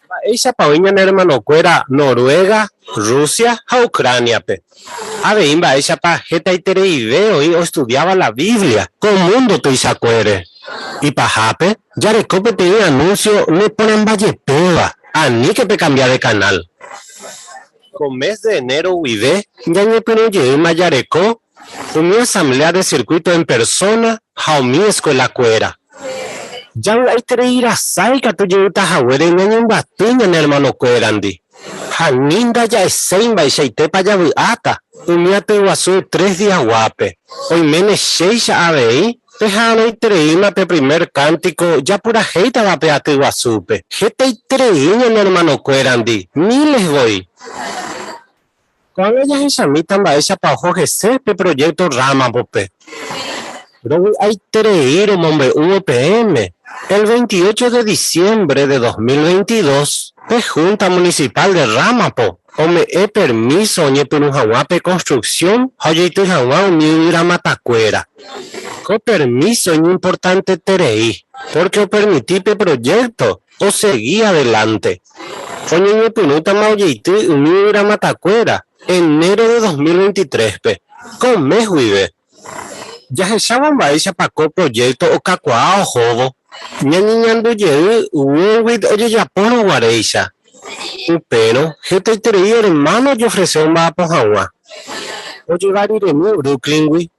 Mba'éichapa oĩ ñane ermanokuéra Noruega, Rusia ha Ucrániape? Avei mba'éichapa hetaitereive oĩ ostudiáva la Biblia ko múndo tuichakuére? Ipahápe, jareko peteĩ anúnsio neporãmbajepéva, aníke pekambia de kanál. Ko mes de enero guive ñañepyrũ jeýma jareko umi asamblea de circuito en persona ha umi escuela-kuéra. Javy'aiterei rasa ikatu jeýta haguére ñañembyaty ñane ermanokuérandi. Ha ni ndaja'eséi mba'eichaitépa javy'áta umi aty guasu tres diaguápe. Oiméne chéicha avei peha'arõitereíma pe primer kántiko japurahéitava pe aty guasúpe. Hetaiterei ñane ermanokuérandi, miles voi. Ko'ág̃a jahechamíta mba'éichapa oho hese pe proyecto Ramapo-pe. Rovy'aiterei romombe'úvo peẽme, el 28 de diciembre de 2022, pe Junta Municipal de Ramapo ome'ẽ permiso oñepyrũ hag̃ua pe construcción ha ojeity hag̃ua umi yvyramatakuéra. Ko permiso iñimportanteterei, porque opermiti pe proyecto osegi adelante. Oñeñepyrũtama ojeity umi yvyramatakuéra enero de 2023-pe, ko mes guive. Jahechávo mba'éichapa ko proyecto okakuaa ohóvo, ñañeñandu jey Woolwich ojejapórõ guaréicha. Upérõ hetaiterei ermáno ojofrese omba'apo hag̃ua. Ojeva riremi Brooklyn-gui,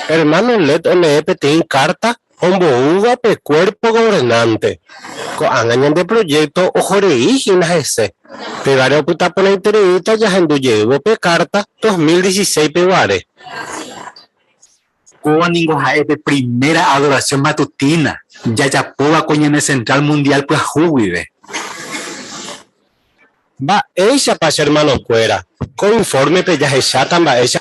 ermáno Lett olee peteĩ kárta Omboúva pe Cuerpo Gobernante. Ko'ág̃a ñande proyecto ohorei hína hese. Pévare opyta porãitereíta jahendu jeývo pe kárta 2016 peguare. Kóva ningo ha'e pe primera adoración matutina jajapóva ko ñane Central Mundial pyahu guive. Mba'éichapa che hermanokuéra, ko informe-pe jahecháta mba'éicha.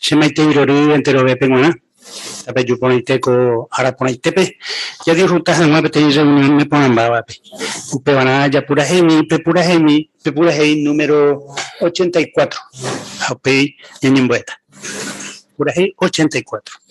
Che maitei rory enterovépe g̃uarã, tapeju porãite ko ára porãitépe jadisfruta hag̃ua peteĩ reunión neporãmbávape. Upevarã japuraheimi pe puraheimi pe purahéi número 84 ha upéi ñañembo'éta. Purahéi 84.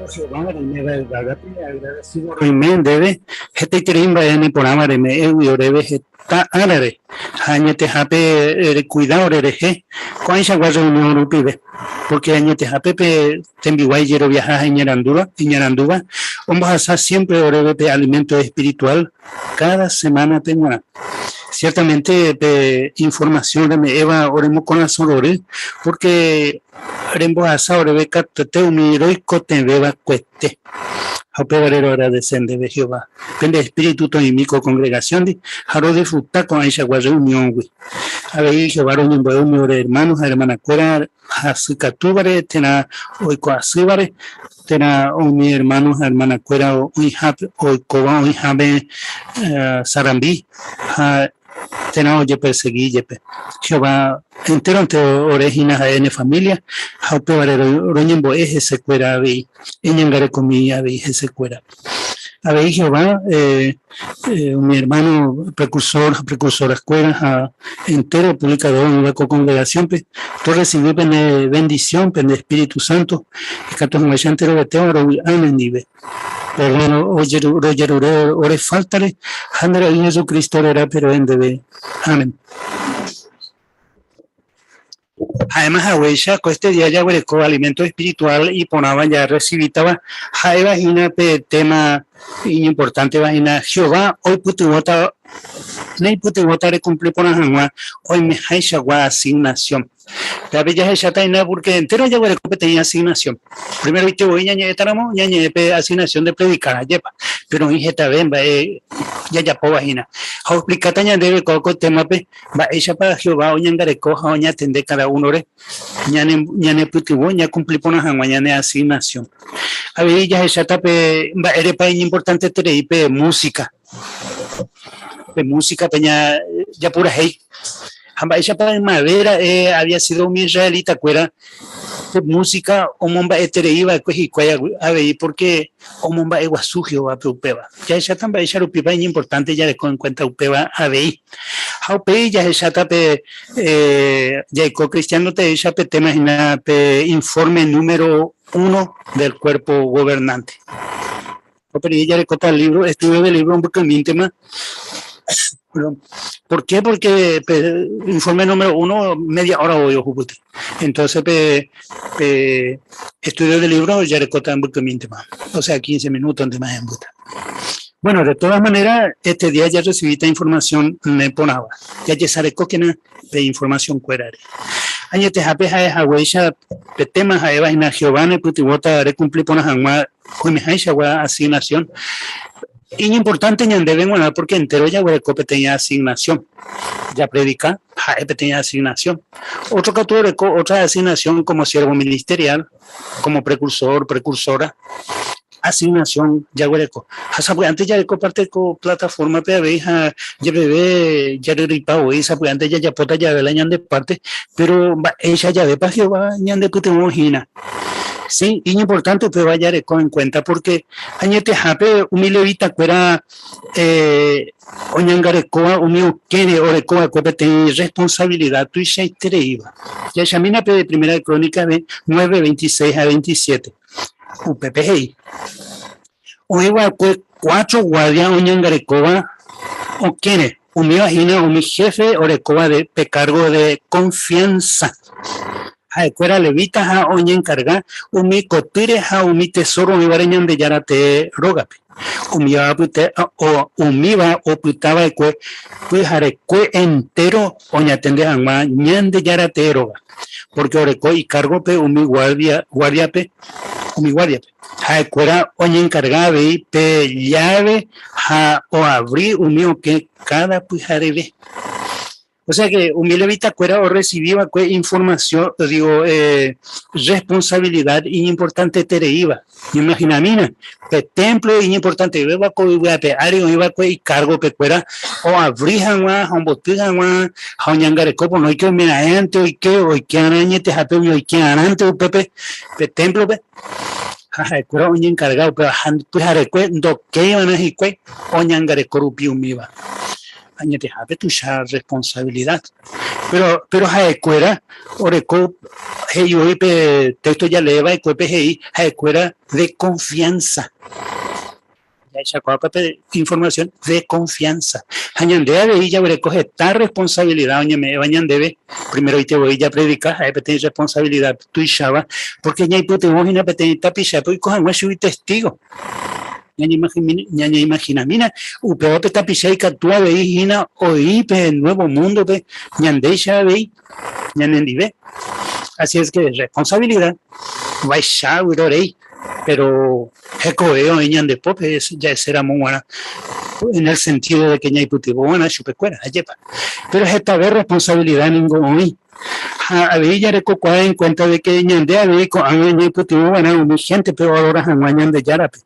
Jehová reiméva yvágape, agradecido roime ndéve hetaiterei mba'e neporãva reme'ẽgui oréve heta árare ha añetehápe rekuida orerehe ko'ãichagua reunión rupive, pórke añetehápe pe tembiguái jeroviaha ha iñarandúva ombohasa siémpre oréve pe aliménto espirituál káda semánape g̃uarã. Siértamente pe informasión reme'ẽva oremokorasõ rory, pórke rembohasa oréve katuete umi roikotevẽvakuete. Ha upévare roagradese ndéve Jehová, pe nde espíritu toĩmi ko kongregasióndi ha rodisfruta ko'ãichagua rreunióngui. Avei Jehová roñembo'e umi ore ermáno ha ermanakuéra hasykatúvare térã oiko asývare, térã umi ermáno ha ermanakuéra oĩhápe oikóva oĩháme sarambi ha térã ojepersegi jepe. Jehová entéronte ore hína ha'e ne família ha upévare roñembo'e hesekuéra avei, eñangarekomi avei hesekuéra. Avei Jehová umi ermáno prekursór ha prekursorakuéra ha entéro puvlikadór oĩva ko kongregasiónpe, torresivi pene vendisión, pende espíritu sánto, ikatu hag̃uáicha enterovetéva rovy'a nendive. Perdón rojerure ore fáltare ha nde Ra'y Jesucristo rérape ro'e ndéve. Amén. Ha'éma haguéicha, ko este día jaguereko alimento espiritual iporãva jarresivítava, ha'éva hína pe téma iñimportánteva hína Jehová oipytyvõta neipytyvõta rekumpli porã hag̃ua oimehaichagua asignasión. Péape jahecháta hína pórke entéro jaguereko peteĩ asignasión. Primeroite voi ñañe'ẽtaramo ñañe'ẽ pe asignasión de predikár, ajépa? Péro oĩ hetave mba'e jajapóva hína. Ha oexplikáta ñandéve kóva ko témape mba'éichapa Jehová oñangareko ha oñatende káda únore ñanepytyvõ ñakumpli porã hag̃ua ñane asignasión. Avei jahecháta pe mba'érepa iñimportanteterei pe músika. Pe músika pe japurahéi. Ha mba'éichapa ymave ra'e había sido umi israelita-kuéra pe músika omomba'eterei va'ekue hikuái avei pórke omomba'eguasu Jehovápe upéva. Jahecháta mba'éicha rupípa iñimportánte jareko en kuénta upéva avei. Ha upéi jahecháta pe jaiko kristiáno teéicha pe téma hína pe informe número uno del Cuerpo Gobernante. Péro jarekóta lívro, estúdio de lívro mbykymíntema. ¿Por qué? Porque pe informe número uno media hora voi ohupyty. Entonces pe, pe estudio de libro jarekóta mbykymíntema. O sea, 15 minútontema hembýta. Bueno, de todas maneras, este día ya recibiste información neporãva. Jajesarekókena pe información kuérare. Añetehápe ha'e haguéicha pe tema ha'éva hína Jehová nepytyvõta rekumpli porã hag̃ua oimehaichagua asignasión. Iñimportánte ñandéve g̃uarã pórke entéro jaguereko peteĩ asignasión. Japredika ha'e peteĩ asignasión. Ótro katu oreko ótra asignasión kómo siérvo ministeriál, kómo prekursór, prekursóra. Asignasión jaguereko. Ha sapy'ánte jareko párte ko platafórmape avei ha jepeve jaryryipa voi sapy'ánte jajapóta jave la ñande párte, péro mba'éicha javépa Jehová ñandepytyvõ hína. Si, iñimportánte upéva jareko enkuénta pórke añetehápe umi levitakuéra oñangarekóva umi okẽre oreko va'ekue peteĩ rresponsavilida tuichaitereíva. Jahechamína pe Primera de Crónicas 9, 26 ha 27. Upépe he'i, Oĩ va'ekue cuatro guárdia oñangarekóva okẽre, umíva hína umi héfe orekóva pe kárgo de konfiánsa. Ha'ekuéra levíta ha oñenkarga umi kotýre ha umi tesóro oĩvare Ñandejára tee rógape. Umíva apyte, umíva opyta va'ekue pyharekue entéro oñatende hag̃ua Ñandejára tee róga, pórke oreko ikárgope umi guárdia, guárdiape, umi guárdiape. Ha'ekuéra oñenkarga avei pe lláve ha oavri umi okẽ káda pyhareve. O sea que umi levitakuéra orresivi va'ekue informasión, digo, responsabilidad iñimportantetereíva. Ñaimahinamína, pe témplo iñimportantevéva ko yvy ape ári oĩ va'ekue ikárgopekuéra oavri hag̃ua ha omboty hag̃ua ha oñangareko pono oike oimeraẽnte oike, oike arã añetehápe umi oike arãnte upépe pe témplope. Ha ha'ekuéra oñenkarga upéva ha pyharekue ndokéi va'erã hikuái oñangareko rupi umíva. Añetehápe tuicha responsabilidad. Péro, péro ha'ekuéra oreko he'i voi pe téxto jalee va'ekuépe he'i ha'ekuéra de confianza. Jahechakuaápa pe información de confianza. Ha ñande avei jaguereko heta responsabilidad oñeme'ẽva ñandéve, primeroite voi japredika ha'e peteĩ responsabilidad tuicháva, porque ñaipytyvõ hína peteĩ tapichápe oiko hag̃ua chugui testígo. Ñañeimahinamína upéva pe tapicha ikatu avei hína oĩ pe nuevo múndope ñandéicha avei ñanendive. Así es que responsabilidad vaicha vyrorei. Pero hekove oĩ ñande pópe ja'eséramo g̃uarã en el sentido de que ñaipytyvõ va'erã chupekuéra, ajépa. Pero hetave responsabilidad ningo oĩ. Ha avei jarekokuaa en cuenta de que ñande avei ko'ág̃a ñaipytyvõ va'erã umi héntepe oadora hag̃ua Ñandejárape,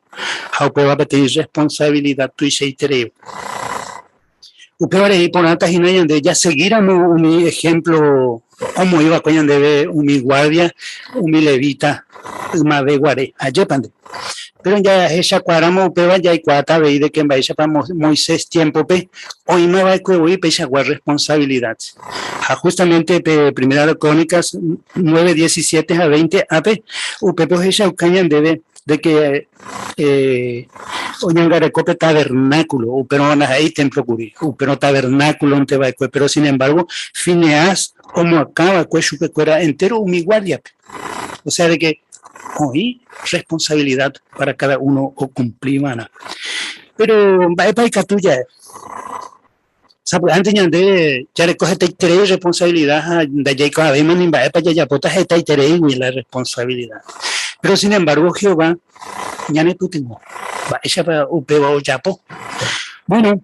ha upéva peteĩ responsabilidad tuichaitereíva. Upévare iporãta hína ñande jasegíramo umi ehémplo omoĩ va'ekue ñandéve umi guárdia, umi levita ymave guare. Ajépa nde? Péro jahechakuaáramo upéva jaikuaáta avei de ke mba'éichapa Moisés tiémpope oĩma va'ekue voi peichagua rresponsavilida. Ha hústamente pe Primera de Crónicas 9, 17 ha 20 ápe, upépe ohechauka ñandéve de ke oñangareko pe tabernáculo, upérõ ndaha'éi templo kuri, upérõ tabernáculonte va'ekue, péro sin embargo Finehás omoakã va'ekue chupekuéra entéro umi guárdiape. O sea de que oĩ responsabilidad para cada uno okumpli va'erã. Péro mba'épa ikatu ja'e? Sapy'ánte ñande jareko hetaiterei responsabilidad ha ndajaikuaavéima ni mba'épa jajapóta hetaitereígui la responsabilidad. Péro sin embargo Jehová ñanepytyvõ. Mba'éichapa upéva ojapo? Bueno,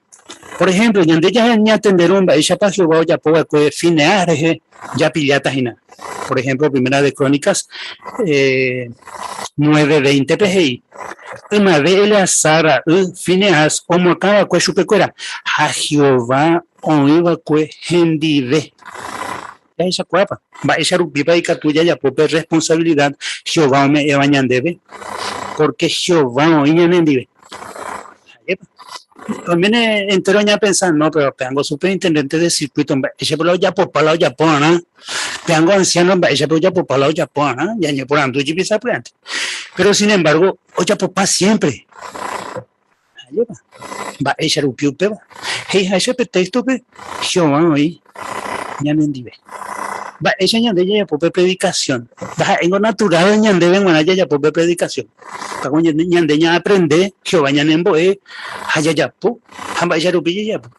por ejemplo, ñande ñatenderõ mba'éichapa Jehová ojapo va'ekue Finehás rehe japilláta hína. Por ejemplo, Primera de Crónicas 9:20-pe he'i, Ymave Eleazar ra'y Finehás omoakã va'ekue chupekuéra, ha Jehová oĩ va'ekue hendive. Jahechakuaápa mba'éicha rupípa ikatu jajapo pe rresponsavilida Jehová ome'ẽva ñandéve? Pórke Jehová oĩ ñanendive. Ajépa? Oiméne entéro ñapensa, no, péro péango superintendénte de sirkuíto mba'éichapa la ojapopa la ojapo va'erã, péango ansiáno mba'éichapa ojapopa la ojapo va'erã, ñañeporandu jepi sapy'ánte. Péro sin embargo, ojapopa siémpre. Ajépa? Mba'éicha rupi upéva? He'iháicha pe téxtope, Jehová oĩ ñanendive. Mba'éicha ñande jajapo pe predikasión? Ndaha'éingo natural ñandéve g̃uarã jajapo pe predikasión. Ñande ñaaprende Jehová ñanembo'e ha jajapo, ha mba'éicha rupi jajapo?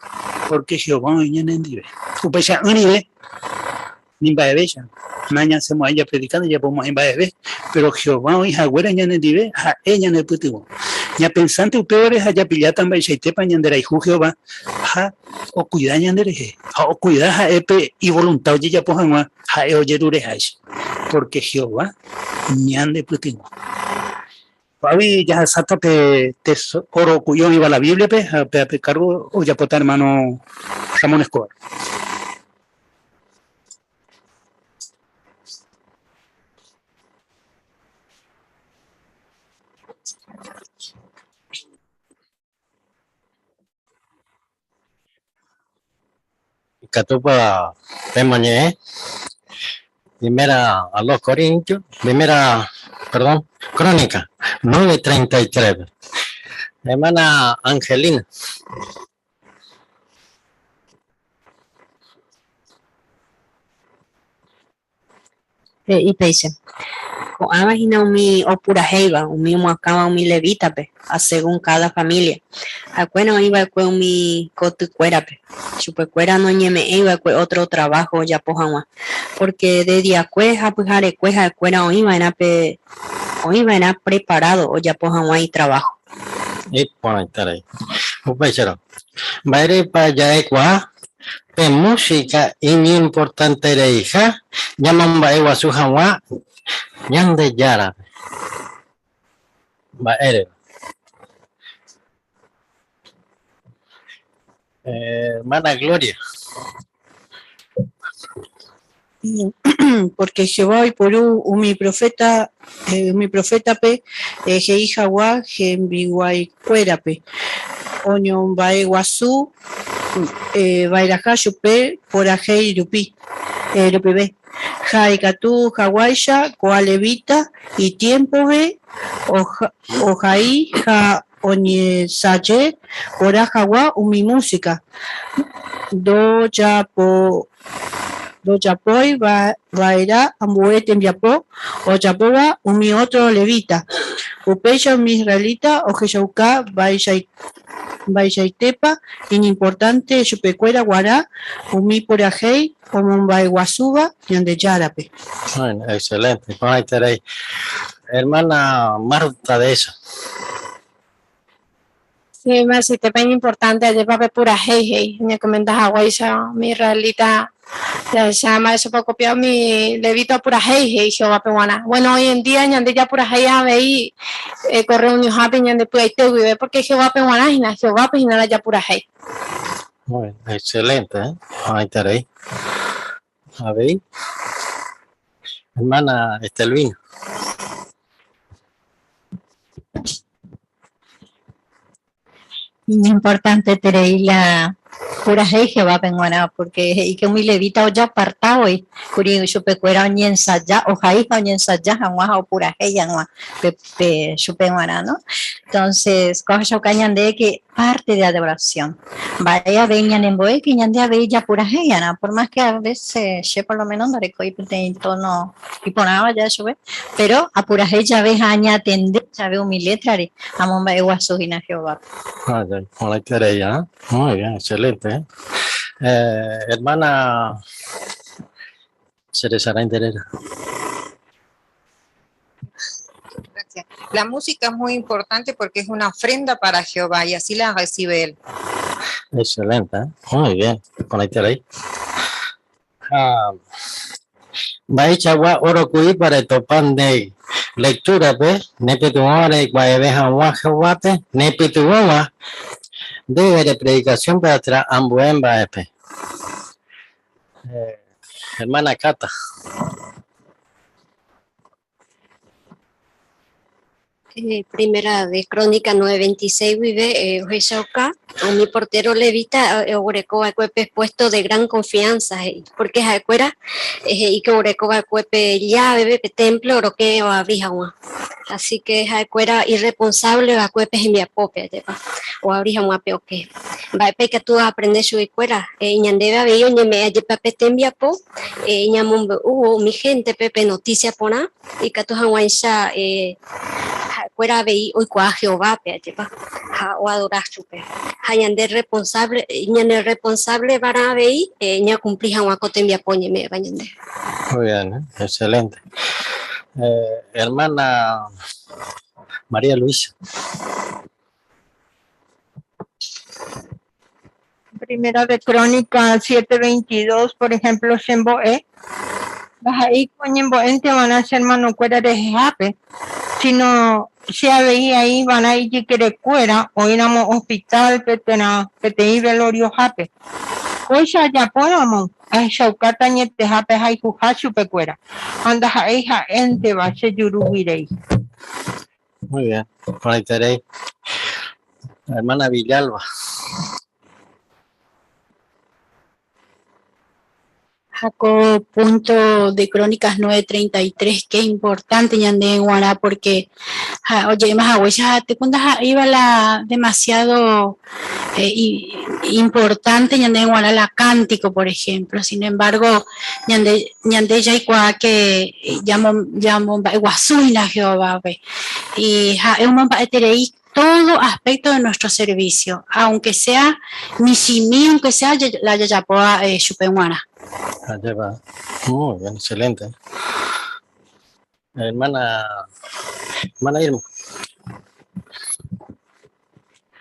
Pórke Jehová oĩ ñanendive. Upeicha'ỹ rire ni mba'evéicha nañasẽmo'ãi japredika, ndajapomo'ãi mba'eve, péro Jehová oĩ haguére ñanendive, ha'e ñanepytyvõ. Ñapensánte upévare ha japilláta mba'eichaitépa ñanderayhu Jehová ha okuida ñanderehe, ha okuida ha'e pe ivolunta ojejapo hag̃ua ha'e ojerureháicha, pórke Jehová ñanepytyvõ. Ko'águi jahasáta pe tesóro ku'i oĩva la Bíbliape ha péva pe kárgo ojapóta ermáno Ramón Escobar. Ikatúpa pemoñe'ẽ Primera a los Corintios, primera, perdón, Crónica 9:33. Hermana Angelina. He'i péicha, Ko'ãva hína umi opurahéiva, umi omoakãva umi levítape, asegún káda família. Ha'ekuéra oĩ va'ekue umi kotykuérape. Chupekuéra noñeme'ẽi va'ekue ótro traváho ojapo hag̃ua, pórke de diakue ha pyharekue ha'ekuéra oĩ va'erã pe oĩ va'erã preparádo ojapo hag̃ua itraváho. Iporãiterei. Upéicharõ, mba'érepa ja'ekuaa Pe músika iñimportantereiha ñamomba'eguasu hag̃ua Ñandejárape. Mba'érepa? Hermana Gloria. Pórke Jehová oiporu umi proféta umi profétape he'i hag̃ua hembiguaikuérape oñomba'eguasu va'erãha chupe porahéi rupi rupive. Ha ikatu hag̃uáicha ko'ã levita itiémpove ohai ha oñesaje porã hag̃ua umi músika ndojapói va'erã ambue tembiapo ojapóva umi ótro levita. Upéicha umi israelita ohechauka mba'eichaitépa iñimportánte chupekuéra g̃uarã umi purahéi omomba'eguasúva Ñandejárape. Bueno, excelente. Porãiterei. Hermana Marta de esa. Sí, mba'eichaitépa iñimportánte ajépa pe purahéi he'i oñekomenta haguéicha umi israelita jahecha mba'éichapa okopia umi levita opurahéi he'i Jehovápe g̃uarã. Bueno, hoy en día ñande japurahéi avei ko rreunionhápe ñande py'aite guive pórke Jehovápe g̃uarã hína, Jehovápe hína la japurahéi. Muy bien, excelente, eh? Porãiterei. Avei, hermana Estelvina. Iñimportanteterei la purahéi Jehovápe g̃uarã, pórke he'i ke umi levita ojaparta voi kuri chupekuéra oñensaja, ohai ha oñensaja hag̃ua ha opurahéi hag̃ua pe chupe g̃uarã, no? Entonces, ko ohechauka ñande ke parte de adoración. Mba'e avei ñanembo'e ke ñande avei japurahéi'arã, por más que a veces che por lo menos ndarekói peteĩ tono iporãva ja'e chupe, pero apurahéi jave ha añatende jave umi létrare amomba'eguasu hína Jehovápe. Ah, ya, porãiterei, ah. Muy bien, excelente. Eh. Eh, hermana Ceresara Inderera. Gracias. La música es muy importante porque es una ofrenda para Jehová y así la recibe él. Excelente, ¿eh? Muy bien. Porãiterei. Ha mba'eichagua oroku'ípa retopa nde lectura-pe nepytyvõva reikuaave hag̃ua Jehovápe nepytyvõva ndéve repredikación-pe térã ambue mba'épe. Eh, hermana Cata. Eh, primera de Crónica 9:26 guive eh, ohechauka umi portero levita eh, oguereko va'ekue pe puesto de gran confianza he'i, porque ha'ekuéra he'i que oguereko va'ekue pe llave pe templo rokẽ oavri hag̃ua. Así que ha'ekuéra irresponsable va'ekue pe hembiapópe ajépa, oavri hag̃ua pe okẽ. Mba'épa ikatu oaprende chuguikuéra? Ñandéve avei oñeme'ẽ ajépa pe tembiapo ñamombe'u umi héntepe pe notísia porã ikatu hag̃uáicha ha'ekuéra avei oikuaa Jehovápe, ajépa, ha oadora chupe. Ha ñande rresponsávle, ñanerresponsableva'erã avei ñakumpli hag̃ua ko tembiapo oñeme'ẽva ñandéve. Muy bien, excelente. Hermana María Luisa. Primera de Crónica 7:22, por ejemplo, chembo'e, ndaha'éi ko oñembo'énte va'erã che hermanokuéra rehehápe, sino che avei aĩ va'erã ijykerekuéra oĩramo hospital-pe térã peteĩ veloriohápe. Kóicha ajapóramo, ahechaukáta añetehápe ahayhuha chupekuéra, ha ndaha'éi ha'énteva che jurúgui rei. Muy bien, porãiterei. Hermana Villalba. Ha ko punto de Crónicas 9:33, qué importante ñande g̃uarã porque ha oje'éma haguéicha ha teko ndaha'éiva la demasiado eh, importante ñande g̃uarã la cántico, por ejemplo. Sin embargo, ñande, ñande jaikuaa que jamomba'eguasu hína Jehovápe. Y ha'e omomba'eterei todo aspecto de nuestro servicio, aunque sea michĩmi, aunque sea la jajapóva eh, chupe g̃uarã. Ajépa. Muy bien, excelente. Hermana, hermana Irma.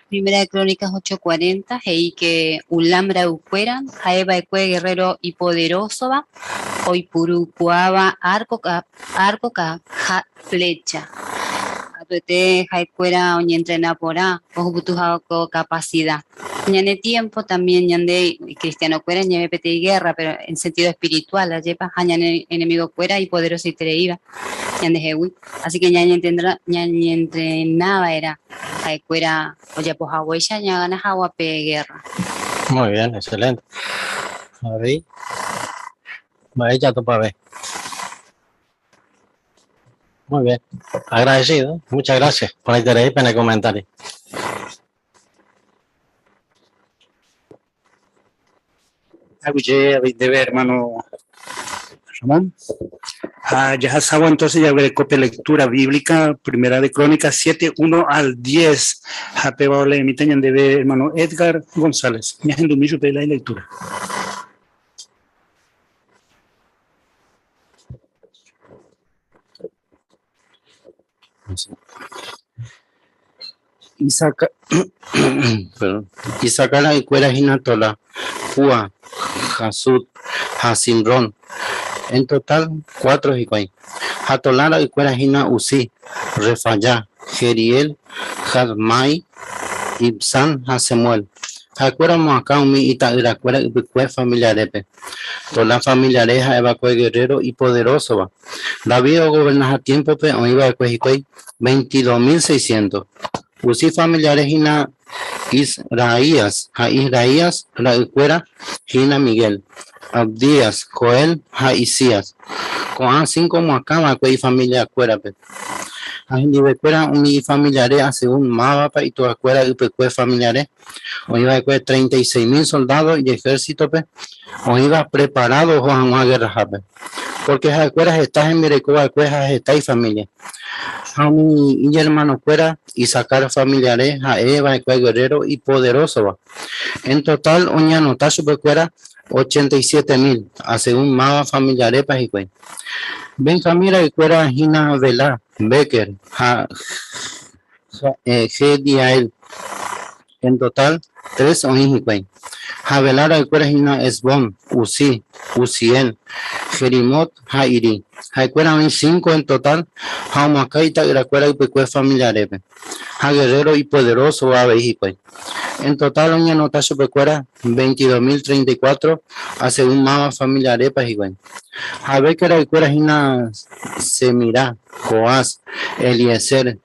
Primera de Crónicas 8:40 he'i ke Ulam ra'ykuéra ha'eva'ekue guerrero ipoderósova oipurukuaáva arco arco ha flecha. Katuete ha'ekuéra oñentrena porã ohupyty hag̃ua ko kapasida. Ñane tiempo también ñande cristianokuéra ñave peteĩ guerra, pero en sentido espiritual, ajépa, ha ñane enemigokuéra ipoderosoitereíva ñandehegui. Así que ñañentrenava'erã ha'ekuéra ojapo haguéicha ñagana hag̃ua pe guerra. Muy bien, excelente. Avei, mba'éicha topave. Muy bien, agradecido. Muchas gracias por interés en el comentario. Aguyje avei ndéve, hermano Ramón. Ha jahasávo entonces jaguereko pe lectura bíblica, Primera de Crónicas 7, 1 al 10. Ha péva oleemíta ñandéve hermano Edgar González. Ñahendumi chupe la lectura. Isacar ra'ykuéra hína Tolá, Púa, Jasub ha Simrón. En total cuatro hikuái. Ha Tolá ra'ykuéra hína Uzí, Refayá, Jeriel, Jadmái, Ibsán ha Semuel. Ha'ekuéra omoakã umi ita'yrakuéra ypykue familiarépe. Tolá familiare ha'eva'ekue gerréro ipoderósova. David ogovernaha tiémpope oĩ va'ekue hikuái 22.600. Uzí familiare hína Izrahías, ha Izrahías ra'ykuéra hína Miguel, Abdías, Joel ha Isías. Ko'ã cinco omoakã va'ekue ifamiliakuérape. Ha hendivekuéra umi ifamiliare asegún mávapa ituakuéra ypykue familiare, oĩ va'ekue 36.000 soldádo ijehérsitope oĩva preparádo oho hag̃ua gerrahápe, pórke ha'ekuéra heta hembireko va'ekue ha heta ifamília. Ha umi iñermanokuéra Isacar familiare ha'e va'ekue gerréro ipoderósova. En totál oñeanota chupekuéra 87.000, asegún máva familiarépa hikuái. Benjamín ra'ykuéra hína Belá, Béker ha Jediael. En total, tres oĩ hikuái. Ha Belá ra'ykuéra hína Hesbón, Uzí, Uziel, Jerimot ha Irí. Ha'ekuéra oĩ cinco en total ha omoakã ita'yrakuéra ypykue familiarépe. Ha gerréro ipoderósova avei hikuái. En total oñeanota chupekuéra 22.034 asegún máva familiarépa hikuái. Ha Béker ra'ykuéra hína Semirá, Joás, Eliezer,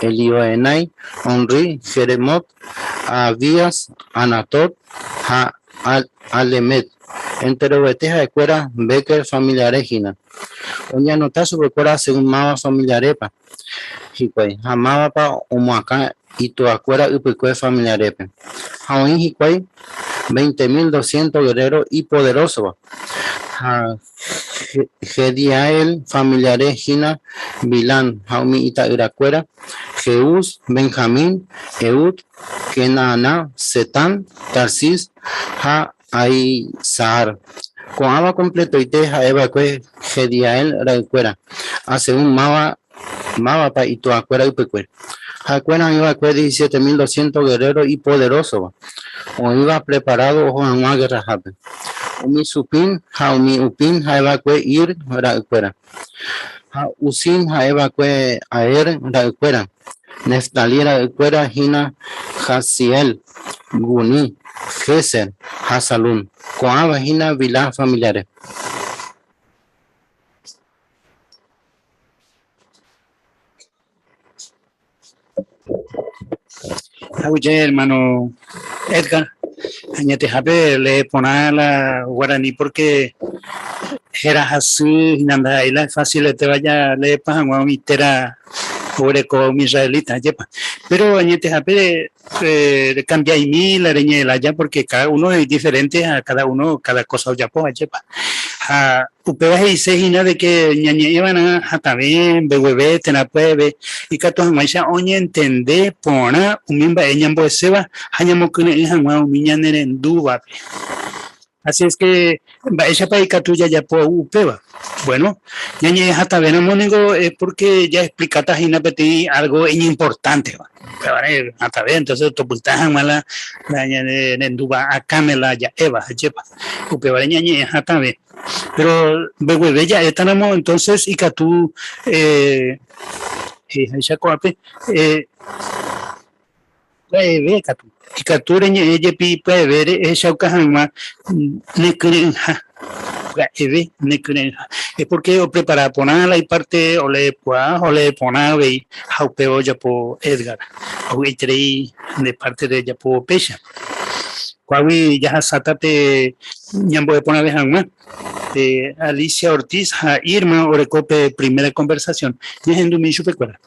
Elioenai, Omrí, Jeremot, Abías, Anatot ha Alemet. Enterovete ha'ekuéra Béker familiare hína. Oñeanota chupekuéra según máva familiarépa hikuái ha mávapa omoakã ituakuéra ypykue familiarépe. Ha oĩ hikuái 20.200 guerrero ipoderósova. Ha Jediael familiare hína Bilán ha umi ita'yrakuéra, Jeús, Benjamín, Ehúd, Kenaaná, Zetán, Tarsis ha Ahisaar. Ko'ãva kompletoite ha'e va'ekue Jediael ra'ykuéra, asegún máva mávapa ituakuéra ypykue. Ha'ekuéra oĩ va'ekue 17.200 gerréro ipoderósova, oĩva preparádo oho hag̃ua gerrahápe. Umi Supim ha umi Hupim ha'e va'ekue Ir ra'ykuéra. Ha Husim ha'e va'ekue Aher ra'ykuéra. Neftalí ra'ykuéra hína Jaziel, Guní, Jézer ha Salum. Ko'ãva hína Bilhá familiare. Aguyje hermano Edgar, añetehápe lee porã la guarani porque héra hasy hína ndaha'éi la faciletéva jaleepa hag̃ua umi téra oguerekóva umi israelita, ajépa. Pero añetehápe recambia'imi la reñe'ẽ lája porque cada uno es diferente ha cada uno cada cosa ojapo, ajépa. Ha upéva he'ise hína de que ñañe'ẽ va'erã hatãve, mbegueve térã pya'eve ikatu hag̃uáicha oñentende porã umi mba'e ñambo'eséva ha ñamokyre'ỹ hag̃ua umi ñanerendúvape. Así es que, mba'éichapa ikatu jajapo upéva? Bueno, ñañe'ẽ hatãvéramo ningo es porque jaexplikáta hína peteĩ algo iñimportánteva. Upévare hatãve, entonces topyta hag̃ua la la ñanerendúva akãme la ja'éva, ajépa. Upévare ñañe'ẽ hatãve. Pero mbegueve ja'étaramo, entonces ikatu eh, he'iháicha ko'ápe, eh, Pya'eve katu. Ikatu reñe'ẽ jepi pya'eve rehechauka hag̃ua nekyre'ỹha. Pya'eve nekyre'ỹha. Es porque oprepara porã la iparte oleekuaa ha olee porã avei ha upéva ojapo Edgar. Ovy'aiterei nde parte rejapo péicha. Ko'águi jahasáta pe ñambo'e porãve hag̃ua. Pe Alicia Ortiz ha Irma oreko pe primera conversación. Ñahendumi chupekuéra.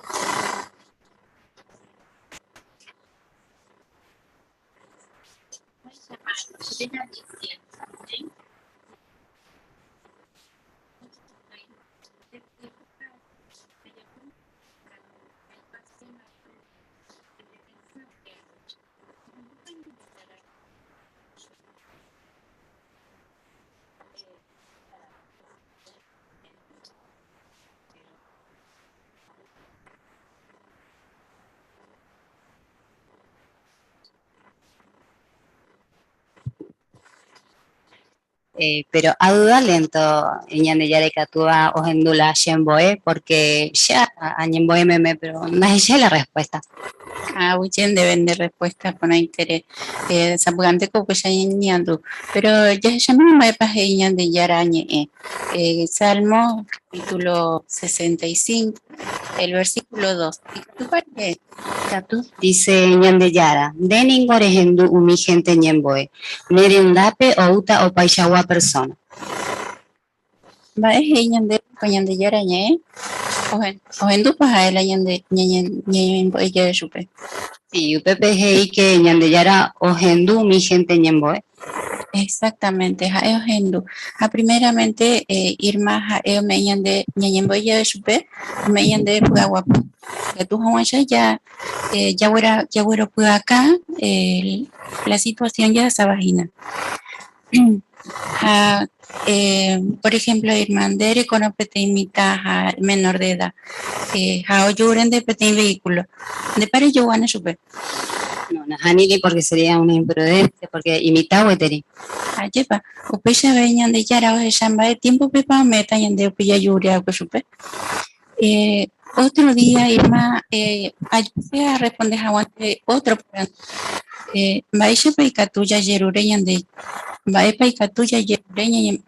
Eh, pero aduda lento Ñandejára ikatúva ohendu la chembo'e porque che añembo'e meme pero ndahechái la respuesta. Aguyje ndéve nde respuesta porãitere. Eh, sapy'ánte ko upéicha ñañeñandu. Pero jahechamína mba'épa he'i Ñandejára ñe'ẽ. Eh, Salmo capítulo 65, el versículo 2. Ikatúpa relee? Katu, dice Ñandejára, nde ningo rehendu umi hénte ñembo'e, ne rendápe oúta opaichagua persóna. Mba'e he'i ñandéve ko Ñandejára ñe'ẽ? Ohendúpa ha'e la ñande ñañembo'e jave chupe? Sí, upépe he'i que Ñandejára ohendu umi hénte ñembo'e. Exactamente, ha'e ohendu. Ha primeramente eh, Irma ha'e ome'ẽ ñande ñañembo'e jave chupe, ome'ẽ ñandéve py'aguapy. Ikatu hag̃uáicha ja eh, jaguera jagueropy'aka eh, la situación jahasáva hína. Ha eh, por ejemplo, Irma, nde erekórõ peteĩ mitã ha menor de edad eh, ha ojogura nde peteĩ vehículo, ndépa rejoguáne chupe? No, nahániri porque sería una imprudencia, porque imitã gueteri. Ajépa, upéicha avei Ñandejára ohecha mba'e tiémpopepa ome'ẽta ñande upe jajureakue chupe. Eh, otro día, Irma, eh, ajuse arresponde hag̃ua ndéve otro porandu. Eh, mba'éichapa ikatu jajerure ñande, mba'épa ikatu jajerure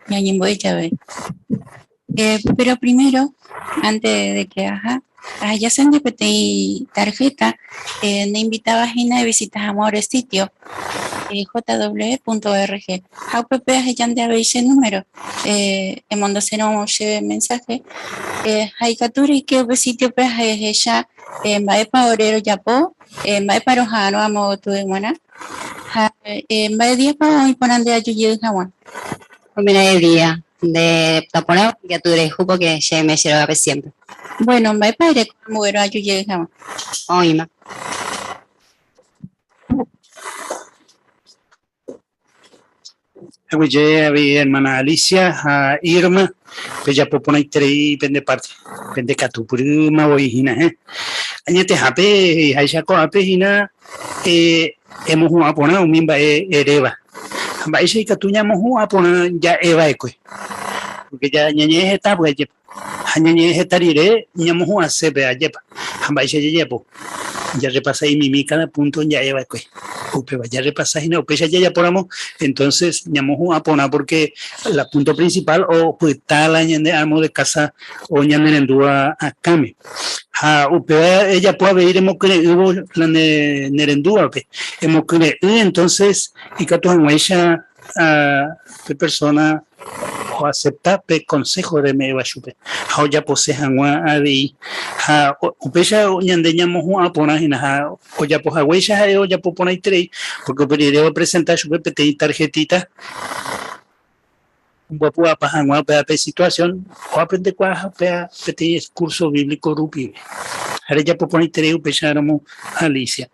ñañembo'e jave? Eh, pero primero, antes de que aja, ahejase nde peteĩ tarjeta eh, ne invitaba hína evisita hag̃ua ore sitio eh, jw.org ha upépe aheja nde avei che número eh, emondosérõ chéve mensaje eh, ha ikatu reike upe sitio-pe ha ehecha eh, mba'épa ore rojapo, eh, mba'épa roha'arõ amo gotyo g̃uarã ha eh, mba'e díapa oĩ porã nde aju jey hag̃ua. Oimeraẽ día nde taporã ikatu reju porque che aime che rógape siempre. Bueno, mba'épa ereko amboguerõ aju jey hag̃ua? Oĩma. Aguyje avei hermana Alicia ha Irma, pejapo porãiterei pende parte, pende katupyrýma voi hína he. Añetehápe he'iháicha ko'ápe hína eh, emohu'ã porã umi mba'e eréva. Ha mba'éicha ikatu ñamohu'ã porã ja'e va'ekue. Porque ja ñañe'ẽ heta py'ajepa. Ha ñañe'ẽ heta rire ñamohu'ãse pe ajépa. Ha mba'éicha jajapo? Jarrepasa imimi cada punto ja'e va'ekue. Upéva jarrepasa hína upéicha jajapóramo, entonces ñamohu'ã porã porque la punto principal opyta la ñande amo de casa o ñanerendúva akãme. Ha upéva ejapo avei remokyre'ỹvo la ne nerendúvape. Emokyre'ỹ entonces ikatu hag̃uáicha pe persona oacepta pe consejo reme'ẽva chupe ha ojapose hag̃ua avei. Ha upéicha ñande ñamohu'ã porã hína ha ojapo haguéicha ha'e ojapo porãiterei porque upe rire opresenta chupe peteĩ tarjetita omboapu'apa hag̃ua upéva pe situación oaprendekuaa upéva peteĩ curso bíblico rupive. Ha rejapo porãiterei upéicharamo Alicia.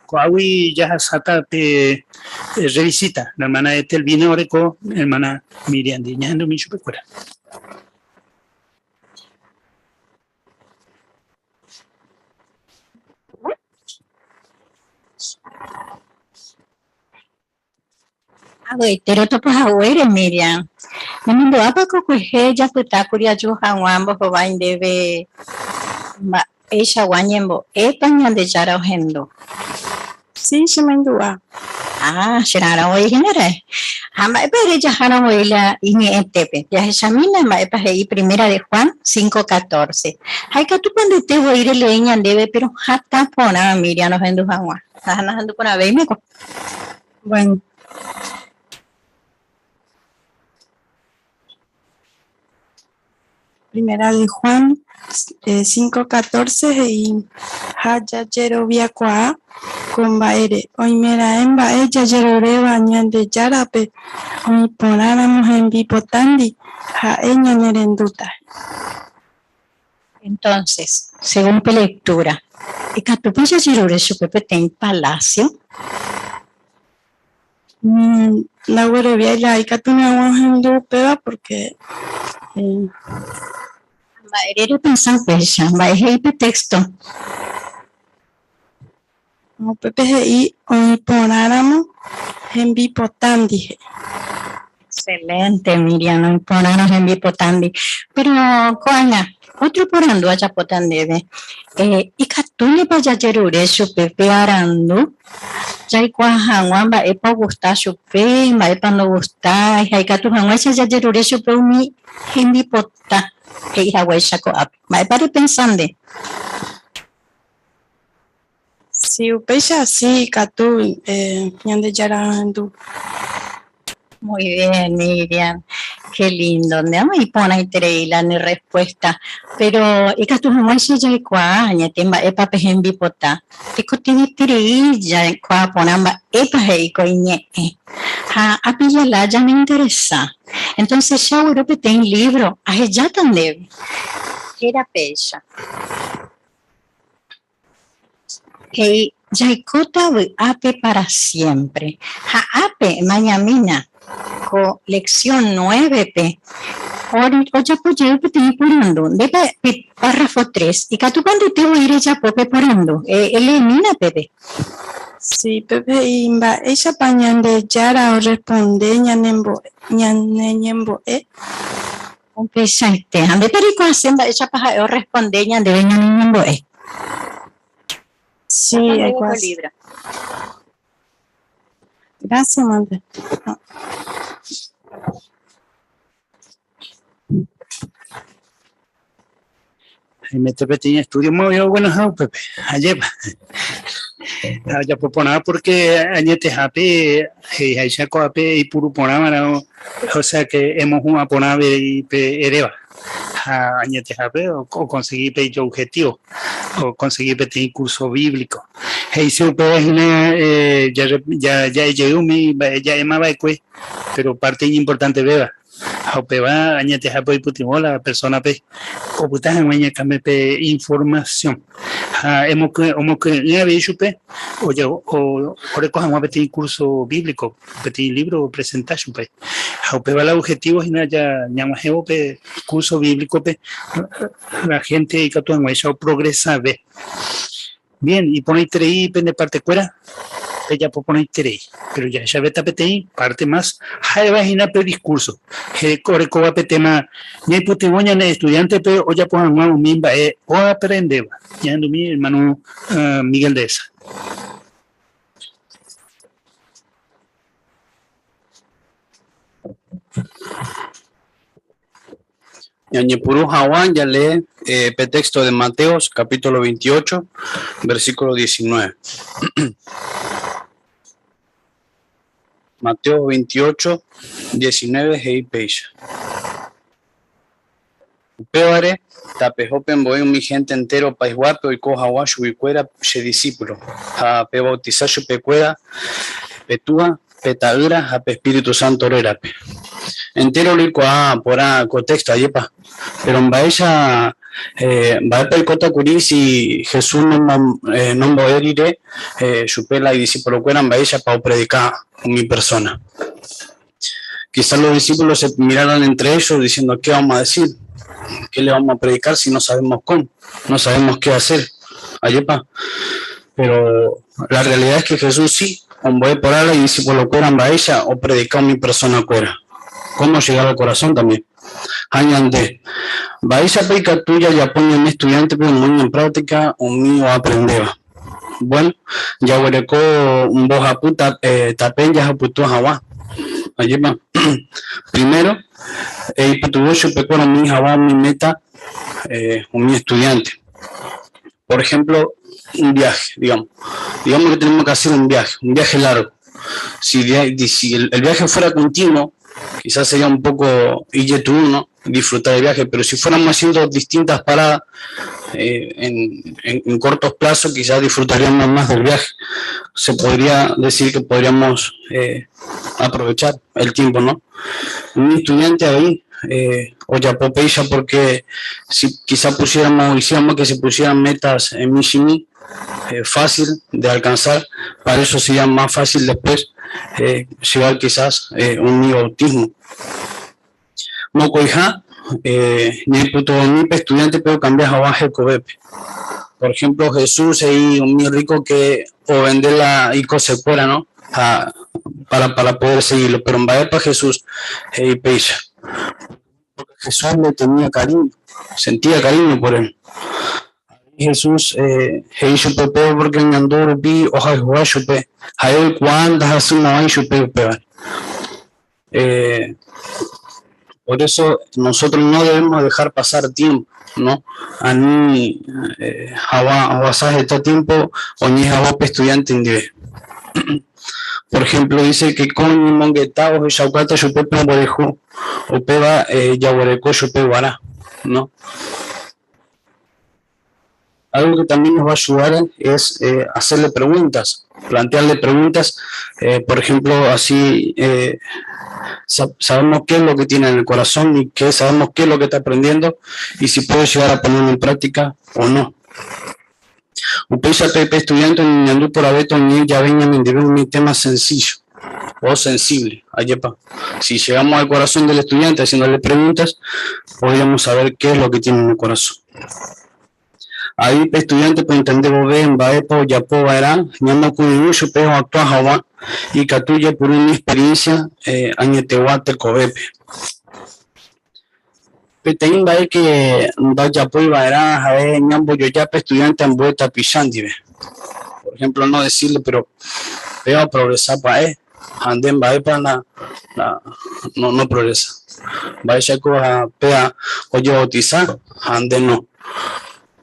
Ko'águi jahasáta pe revisita, la hermana Etelvina oreko hermana Miriam-ndi. Ñahendumi chupekuéra. Avy'aite rotopa haguére, Miriam. Nemandu'ápa ko kuehe japytákuri aju hag̃ua mbohovái ndéve mba'eichagua ñembo'épa Ñandejára ohendu? Sí, chemandu'a. Ah, chera'arõ voi hína ra'e. Ha mba'épa ere jahárõ voi la iñe'ẽtépe? Jahechamína mba'épa he'i Primera de Juan 5:14. Ha ikatúpa ndete voi relee ñandéve péro hatã porã Miriam rohendu hag̃ua. Ha nahendu porãvéimeko. Bueno. Primera de Juan 5:14 he'i, Ha jajeroviakuaa ko mba'ére, oimeraẽ mba'e jajeruréva Ñandejárape oĩ porãramo hembipotándi, ha'e ñanerendúta. Entonces, según pe lectura, ikatúpa jajerure chupe peteĩ palacio? Ndagueroviái la ikatúne hag̃ua ohendu upéva porque eh. Mba'ére repensa upéicha? Mba'e he'i pe texto? Upépe he'i oĩ porãramo hembipota ndive. Excelente, Miriam, oiporãrõ hembipotándi. Pero ko'ág̃a, ótro porandu ajapóta ndéve. Eh, ikatúnepa jajerure chupe pe arandu jaikuaa hag̃ua mba'épa ogusta chupe, mba'épa ndogustái ha ikatu hag̃uáicha jajerure chupe umi hembipota he'ihaguéicha ko'ápe. Mba'épa repensa nde? Si upéicha si ikatu eh, Ñandejára arandu. Muy bien, Miriam. Qué lindo. Nde iporãiterei la ne respuesta. Pero ikatu hag̃uáicha jaikuaa añete mba'épa pe hembipota. Tekotevẽterei jaikuaa porã mba'épa he'i ko iñe'ẽ. Ha apilla ya me interesa. Entonces che agueru peteĩ libro ahejáta ndéve. Héra péicha. He'i jaikóta vy'ápe para siempre. Ha ápe emañamína ko lección 9-pe ojapo jey peteĩ porandu. Ndépa pe párrafo 3 ikatúpa ndete voi rejapo pe porandu. Eleemína pépe. Si, pépe he'i mba'éichapa Ñandejára orresponde ñane ñembo'e. Upeichaite. Ha ndépa reikuaase mba'éichapa ha'e orresponde ñandéve ñane ñembo'e. Sí, aikuaase. libro. Gracias, madre. Haimete peteĩ estudio muy bueno ha upépe ajépa ajapo porã porque añetehápe he'iháicha ko'ápe eipuru porãvarã o sea que emohu'ã porãve pe eréva ha añetehápe okonsegui pe ijobjetivo okonsegui peteĩ curso bíblico he'ise upéva hína ja'ejey umi mba'e ja'emava'ekue pero parte iñimportantevéva ha upéva añetehápe oipytyvõ la persona-pe opyta hag̃ua iñakãme pe información ha omokyre'ỹ avei chupe oreko hag̃ua peteĩ curso bíblico, peteĩ libro opresenta chupe ha upéva la objetivo hína ñag̃uahẽvo pe curso bíblico-pe la gente ikatu hag̃uáicha oprogresave. Bien, iporãiterei pende partekuéra, pejapo porãiterei. Pero jahechavéta peteĩ parte más ha'éva hína pe discurso. Orekóva pe tema ñaipytyvõ ñane estudiante-pe ojapo hag̃ua umi mba'e oaprendéva. Ñahendumi hermano Miguel Dehesa. Ñañepyrũ haguã jalee pe texto de Mateos capítulo 28, versículo 19. Mateo 28, 19 he'i péicha. Upévare, tapeho pembo'e umi gente entero paisguápe oiko haguã chuguikuéra che discípulo, ha pebautiza chupekuéra pe Túa, pe Ta'ýra ha pe Espíritu Santo rérape. Entero roikuaa porã ko texto, ajépa? Pero mba'éicha mba'épa oikóta kuri si Jesús nombo'e rire chupe la idiscipulokuéra mba'éichapa opredika umi persona? Quizás los discípulos se miraran entre ellos diciendo, ¿qué vamos a decir? ¿Qué le vamos a predicar si no sabemos cómo? No sabemos qué hacer. Ayepa. Pero la realidad es que Jesús sí, ombo'e porã y discípulo mba'éicha o predicó mi persona cuera. Cómo llegar al corazón también. Ha ñande. Mba'éichapa ikatu jajapo ñane estudiante pe omoĩ en práctica umi oaprendéva. Bueno, jaguereko mbohapy tape jahupyty hag̃ua. Ajépa. Primero, eipytyvõ chupekuéra umi hag̃ua umi meta umi estudiante. Por ejemplo, un viaje, digamos. Digamos que tenemos que hacer un viaje, un viaje largo. Si, si el viaje fuera continuo, quizás sería un poco ijetu'u, ¿no? Disfrutar el viaje, pero si fuéramos haciendo distintas paradas en cortos plazos, quizás disfrutaríamos más del viaje. Se podría decir que podríamos aprovechar el tiempo, ¿no? Un estudiante ahí, ojapo péicha porque si quizás pusiéramos, hiciéramos que se pusieran metas en michĩmi, fácil de alcanzar, para eso sería más fácil después llegar quizás un bautismo. Mokõiha, ñaipytyvõmi pe estudiante pe ocambia hag̃ua hekovépe. Por ejemplo, Jesús he'i umi rico que ovende la icosekuéra, ¿no? Ha para, para poder seguirlo. Pero mba'épa Jesús he'i péicha? Porque Jesús le tenía cariño, sentía cariño por él. Jesús eh, he'i chupe upéva porque oñandu rupi ohayhuha chupe, ha'e oikuaa ndahasymo'ãi chupe upéva. Eh, por eso nosotros no debemos dejar pasar tiempo, ¿no? Ani eh, ohasa heta tiempo oñeha'ã pe estudiante ndive. Por ejemplo, dice que ko ñemongeta ohechaukáta chupe pe mborayhu, upéva eh, jaguereko chupe guarã, ¿no? Algo que también nos va a ayudar es eh, hacerle preguntas, plantearle preguntas. Eh, por ejemplo, así eh, sabemos qué es lo que tiene en el corazón y qué sabemos qué es lo que está aprendiendo y si puede llegar a ponerlo en práctica o no. Upéicha pe estudiante oñeñandu porãvéta oñe'ẽ jave ñanendive umi tema sencillo o sensible. Ajépa. Si llegamos al corazón del estudiante haciéndole preguntas, podríamos saber qué es lo que tiene en el corazón. Avei pe estudiante pe ontende vove mba'épa ojapo va'erã ñamokui'ỹ chupe oaktua haguã ikatu japuru umi experiencia eh, añetegua tekovépe. Peteĩ mba'e ke ndajapói va'erã ha'e ñambojoja pe estudiante ambue tapicha ndive. Por ejemplo, no decirle, pero péva oprogresa pya'e ha nde mba'épa na, na, no, no progresa. Mba'éichako ha péva ojebautiza ha nde no.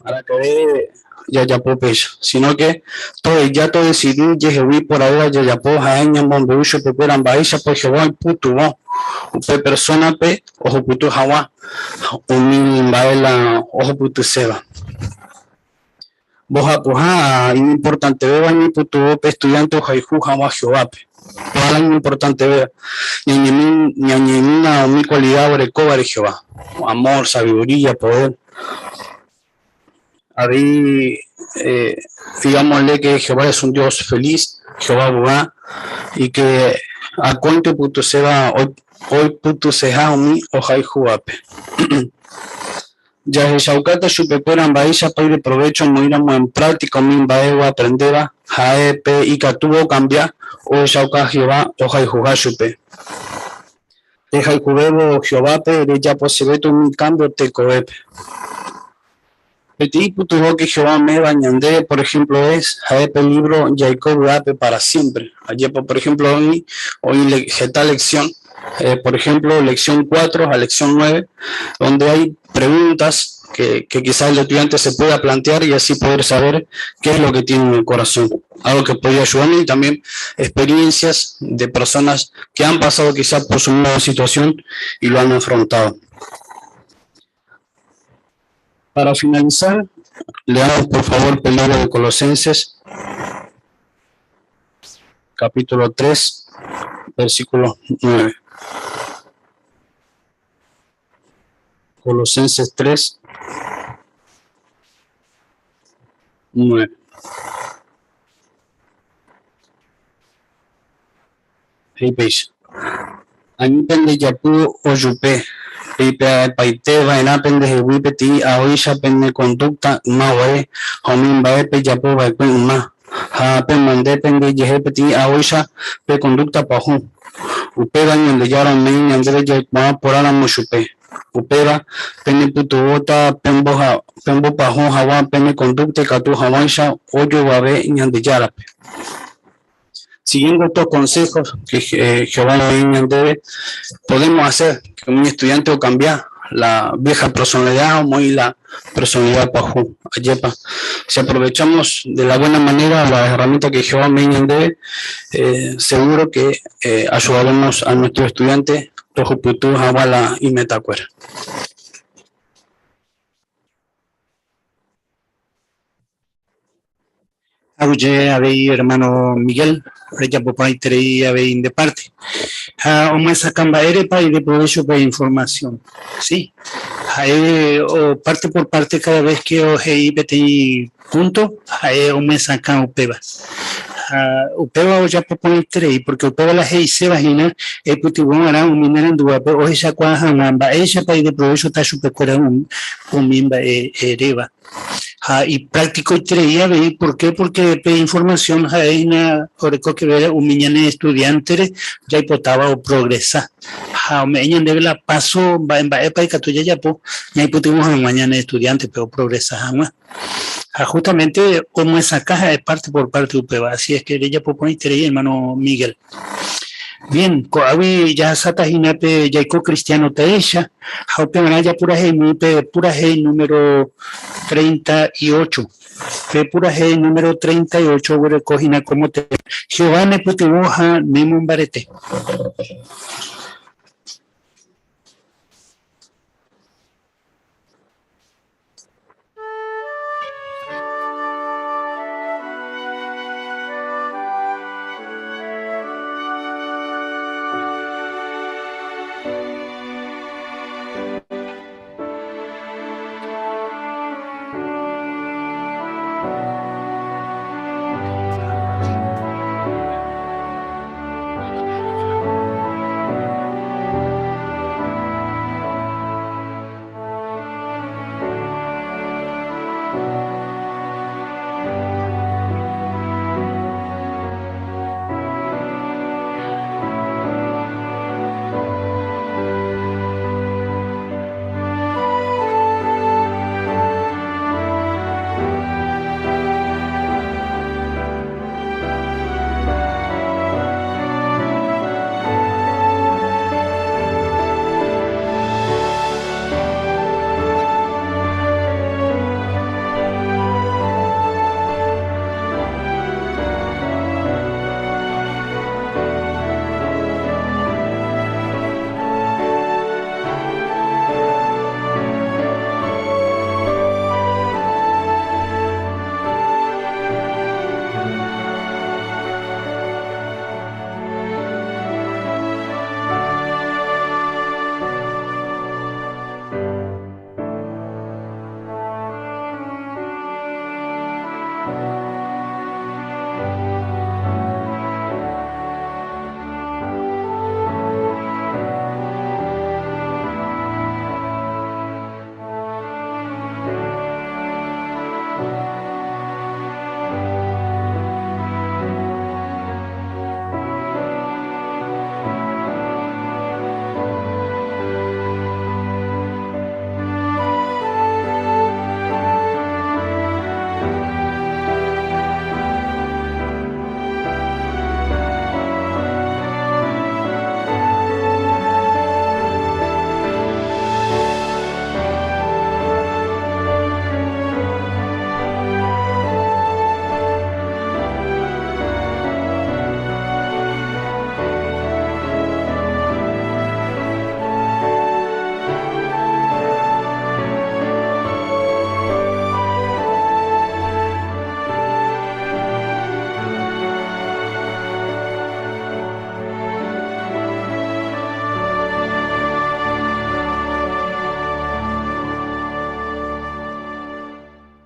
Araka'e jajapo péicha, sino que toheja todesidi ijehegui iporãvéva jajapo ha'e ñamombe'u chupekuéra mba'éichapa Jehová oipytyvõ upe persónape ohupyty hag̃ua umi mba'e la ohupytyséva. Mbohapyha iñimportantevéva ñaipytyvõ pe estudiánte ohayhu hag̃ua Jehovápe. Péva la iñimportantevéva, ñañeimína umi kualida orekóvare Jehová, amór, sabiduría, podér. Avei eh, digámosle que Jehová es un Dios feliz, Jehová ovy'a, y que akóinte oipytyséva oipytyseha umi ohayhúvape. Jahechaukáta chupekuéra mba'éichapa ideprovécho omoĩramo en práctica umi mba'e oaprendéva, ha'e pe ikatúva okambia ohechauka Jehová ohayhuha chupe. Rehayhuvévo Jehovápe rejaposevéta umi kámbio tekovépe. Peteĩ pytyvõ ke Jehová ome'ẽva ñandéve, por ejemplo, es ha'e pe lívro Jaiko vy'ápe para siempre. Ajépa, por ejemplo, oĩ oĩ heta lección, por ejemplo, lección 4 ha lección 9, donde hay preguntas que, que quizás el estudiante se pueda plantear y así poder saber qué es lo que tiene en el corazón. Algo que podría ayudarme y también experiencias de personas que han pasado quizás por su misma situación y lo han afrontado. Para finalizar, leamos por favor el libro de Colosenses, capítulo 3, versículo 9. Colosenses 3, 9. He'i péicha, Ani pende japu ojupe, peipe'apaite va'erã pendehegui peteĩ aóicha pene kondúkta yma guare ha umi mba'e pejapo va'ekue yma, ha pemonde pende jehe peteĩ aóicha pe kondúkta pyahu. Upéva Ñandejára ome'ẽ ñandéve jaikuaa porãramo chupe. Upéva penepytyvõta pembopyahu hag̃ua pene kondúkta ikatu hag̃uáicha ojoguave Ñandejárape. Siguiendo estos consejos que eh, Jehová ñandéve, podemos hacer que un estudiante ocambia la vieja personalidad o muy la personalidad pyahu. Ajépa. Si aprovechamos de la buena manera la herramienta que Jehová ome'ẽ ñandéve, eh, seguro que eh, ayudaremos a nuestro estudiante tohupyty hag̃ua la imetakuéra. Aguyje avei hermano Miguel, rejapo porãiterei avei nde parte. Ha omyesakã mba'érepa ideprovécho pe información. Sí, ha'e o parte por parte cada vez que ohe'i peteĩ punto, ha'e omyesakã upéva. Ha upéva ojapo porãiterei, porque upéva la he'iséva hína eipytyvõ va'erã umi nerendúvape ohechakuaa hag̃ua mba'éichapa ideprovéchota chupekuéra umi mba'e eréva. Ha ipracticoiterei avei, ¿por qué? Porque pe información ha'e hína oreko que ver umi ñane estudiante-re jaipotáva oprogresa. Ha ome'ẽ ñandéve la paso mba'e mba'épa ikatu jajapo ñaipytyvõ hag̃ua ñane estudiante-pe oprogresa hag̃ua. Ha justamente omyesakã ha'e parte por parte upéva. Así es que rejapo porãiterei hermano Miguel. Bien, ko'águi jahasáta hína pe jaiko cristiano teéicha ha upevarã japuraheimi pe purahéi número 38. Pe purahéi número 38 oguereko hína como tema, Jehová nepytyvõ ha nemombarete.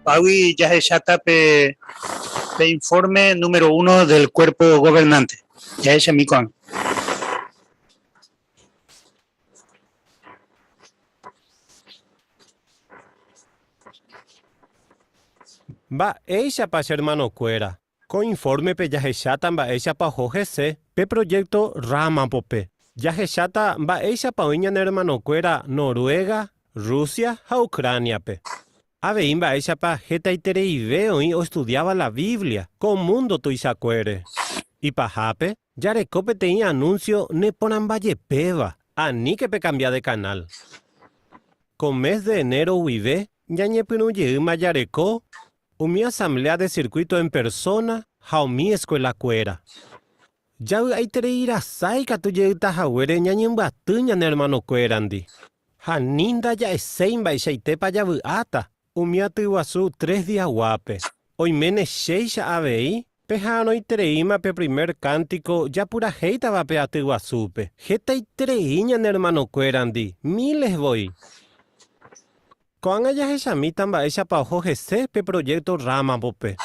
Pagui jahecháta pe pe informe número uno del cuerpo gobernante. Jahechami ko'ág̃a. Mba'éichapa che hermanokuéra, ko infórmepe jahecháta mba'éichapa oho hese pe proyecto Ramapo-pe. Jahecháta mba'éichapa oĩ ñane hermanokuéra Noruega, Rusia ha Ucrania-pe. Avei mba'éichapa hetaitereive oĩ oestudiáva la Biblia ko múndo tuichakuére. Ipahápe, jareko peteĩ anúnsio neporãmbajepéva, aníke pekambia de kanál. Ko mes de enero guive ñañepyrũ jeýma jareko umi asamblea de circuito en persona ha umi escuela-kuéra. Javy'aiterei rasa ikatu jeýta haguére ñañembyaty ñane ermanokuérandi. Ha ni ndaja'eséi mba'eichaitépa javy'áta umi atyguasu tres diaguápe. Oiméne chéicha avei peha'arõitereíma pe primer kántiko japurahéitava pe atyguasúpe. Hetaiterei ñane ermanokuérandi, miles voi. Ko'ág̃a jahechamíta mba'éichapa oho hese pe proyecto Ramapo-pe.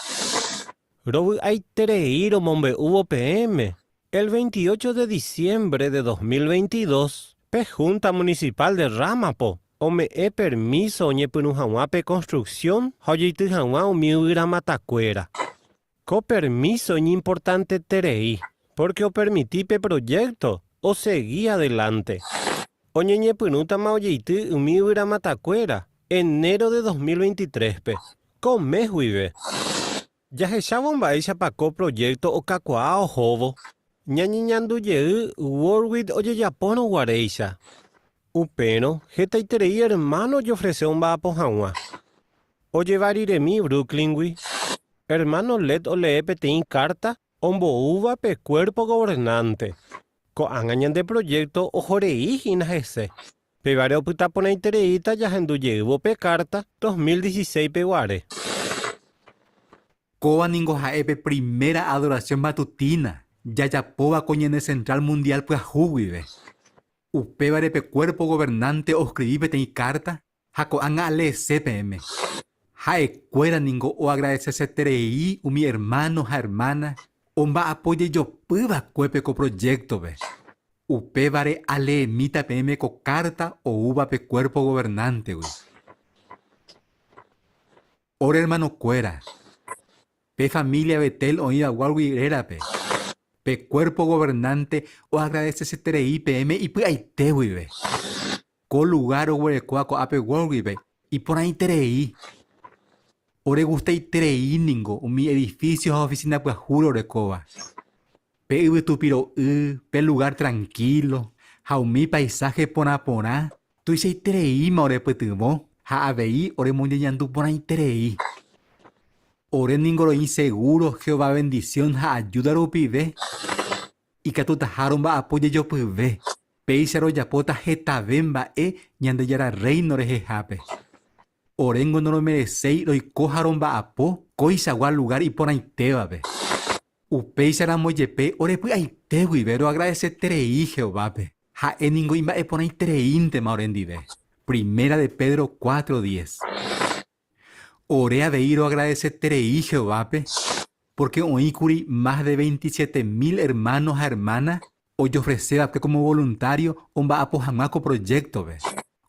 Rovy'aiterei romombe'úvo peẽme, el 28 de diciembre de 2022, pe Junta Municipal de Ramapo. ome'ẽ permíso oñepyrũ hag̃ua pe konstruksión ha ojeity hag̃ua umi yvyramatakuéra. Ko permíso iñimportanteterei, pórke opermiti pe projékto osegi adelánte. Oñeñepyrũtama ojeity umi yvyramatakuéra enero de 2023-pe, ko mes guive. Jahechávo mba'éichapa ko projékto okakuaa ohóvo, ñañeñandu jey Warwick ojejapórõ guaréicha. Upérõ hetaiterei ermáno ojofrese omba'apo hag̃ua. Ojeva riremi Brooklyn-gui, ermáno Lett olee peteĩ kárta omboúva pe Cuerpo Gobernante. Ko'ág̃a ñande projékto ohorei hína hese. Pévare opyta porãitereíta jahendu jeývo pe kárta 2016-pe guare. Kóva ningo ha'e pe primera adoración matutina jajapóva ko ñane Central Mundial pyahu guive. Upévare pe Cuerpo Gobernante oskrivi peteĩ kárta ha ko'ág̃a aleese peẽme. Ha'ekuéra ningo oagradeseseterei umi ermáno ha ermána omba'apo jejopy va'ekuépe ko projéktope. Upévare aleemíta peẽme ko kárta oúva pe Cuerpo Gobernántegui. Ore ermanokuéra, pe família Betel oĩva Warwick rérape, pe Cuerpo Gobernante oagradeseseterei peẽme ipy'aite guive. Ko lugár oguerekóva ko'ápe Warwickpe iporãiterei. Oregustaiterei ningo umi edifísio ha ofisína pyahu rorekóva. Pe yvytu piro'y, pe lugár trankílo ha umi paisáhe porã porã tuichaitereíma orepytyvõ ha avei oremoñeñandu porãiterei. Ore ningo roĩ segúro Jehová vendisión ha ajúda rupive ikatutaha romba'apo jejopyve. Péicha rojapóta hetave mba'e Ñandejára Rréino rehehápe. Oréngo noromereséi roiko ha romba'apo koichagua lugár iporãitévape. Upéicharamo jepe orepy'aite guive roagradeseterei Jehovápe, ha'e ningo imba'eporãitereíntema orendive. Primera de Pedro 4, 10. Ore avei roagradeseterei Jehovápe, pórke oĩ kuri mas de 27 mil ermáno ha ermána ojofrese va'ekue kómo voluntário omba'apo hag̃ua ko projéktope.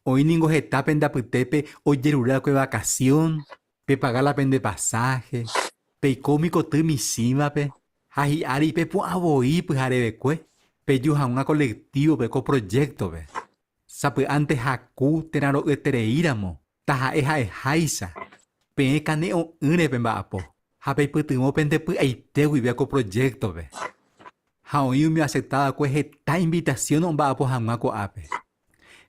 Oĩ ningo heta pende apytépe ojerure va'ekue vakasión, pepaga la pende pasáhe, peiko umi koty michĩvape ha hi'ári pepu'ã voi pyharevekue peju hag̃ua kolektívope ko projéktope. Sapy'ánte haku térã ro'yetereíramo, taha'e ha'eháicha, peẽ kane'õ'ỹre pemba'apo ha peipytyvõ pende py'aite guive ko projéktope. Ha oĩ umi oasepta va'ekue heta invitasión omba'apo hag̃ua ko'ápe.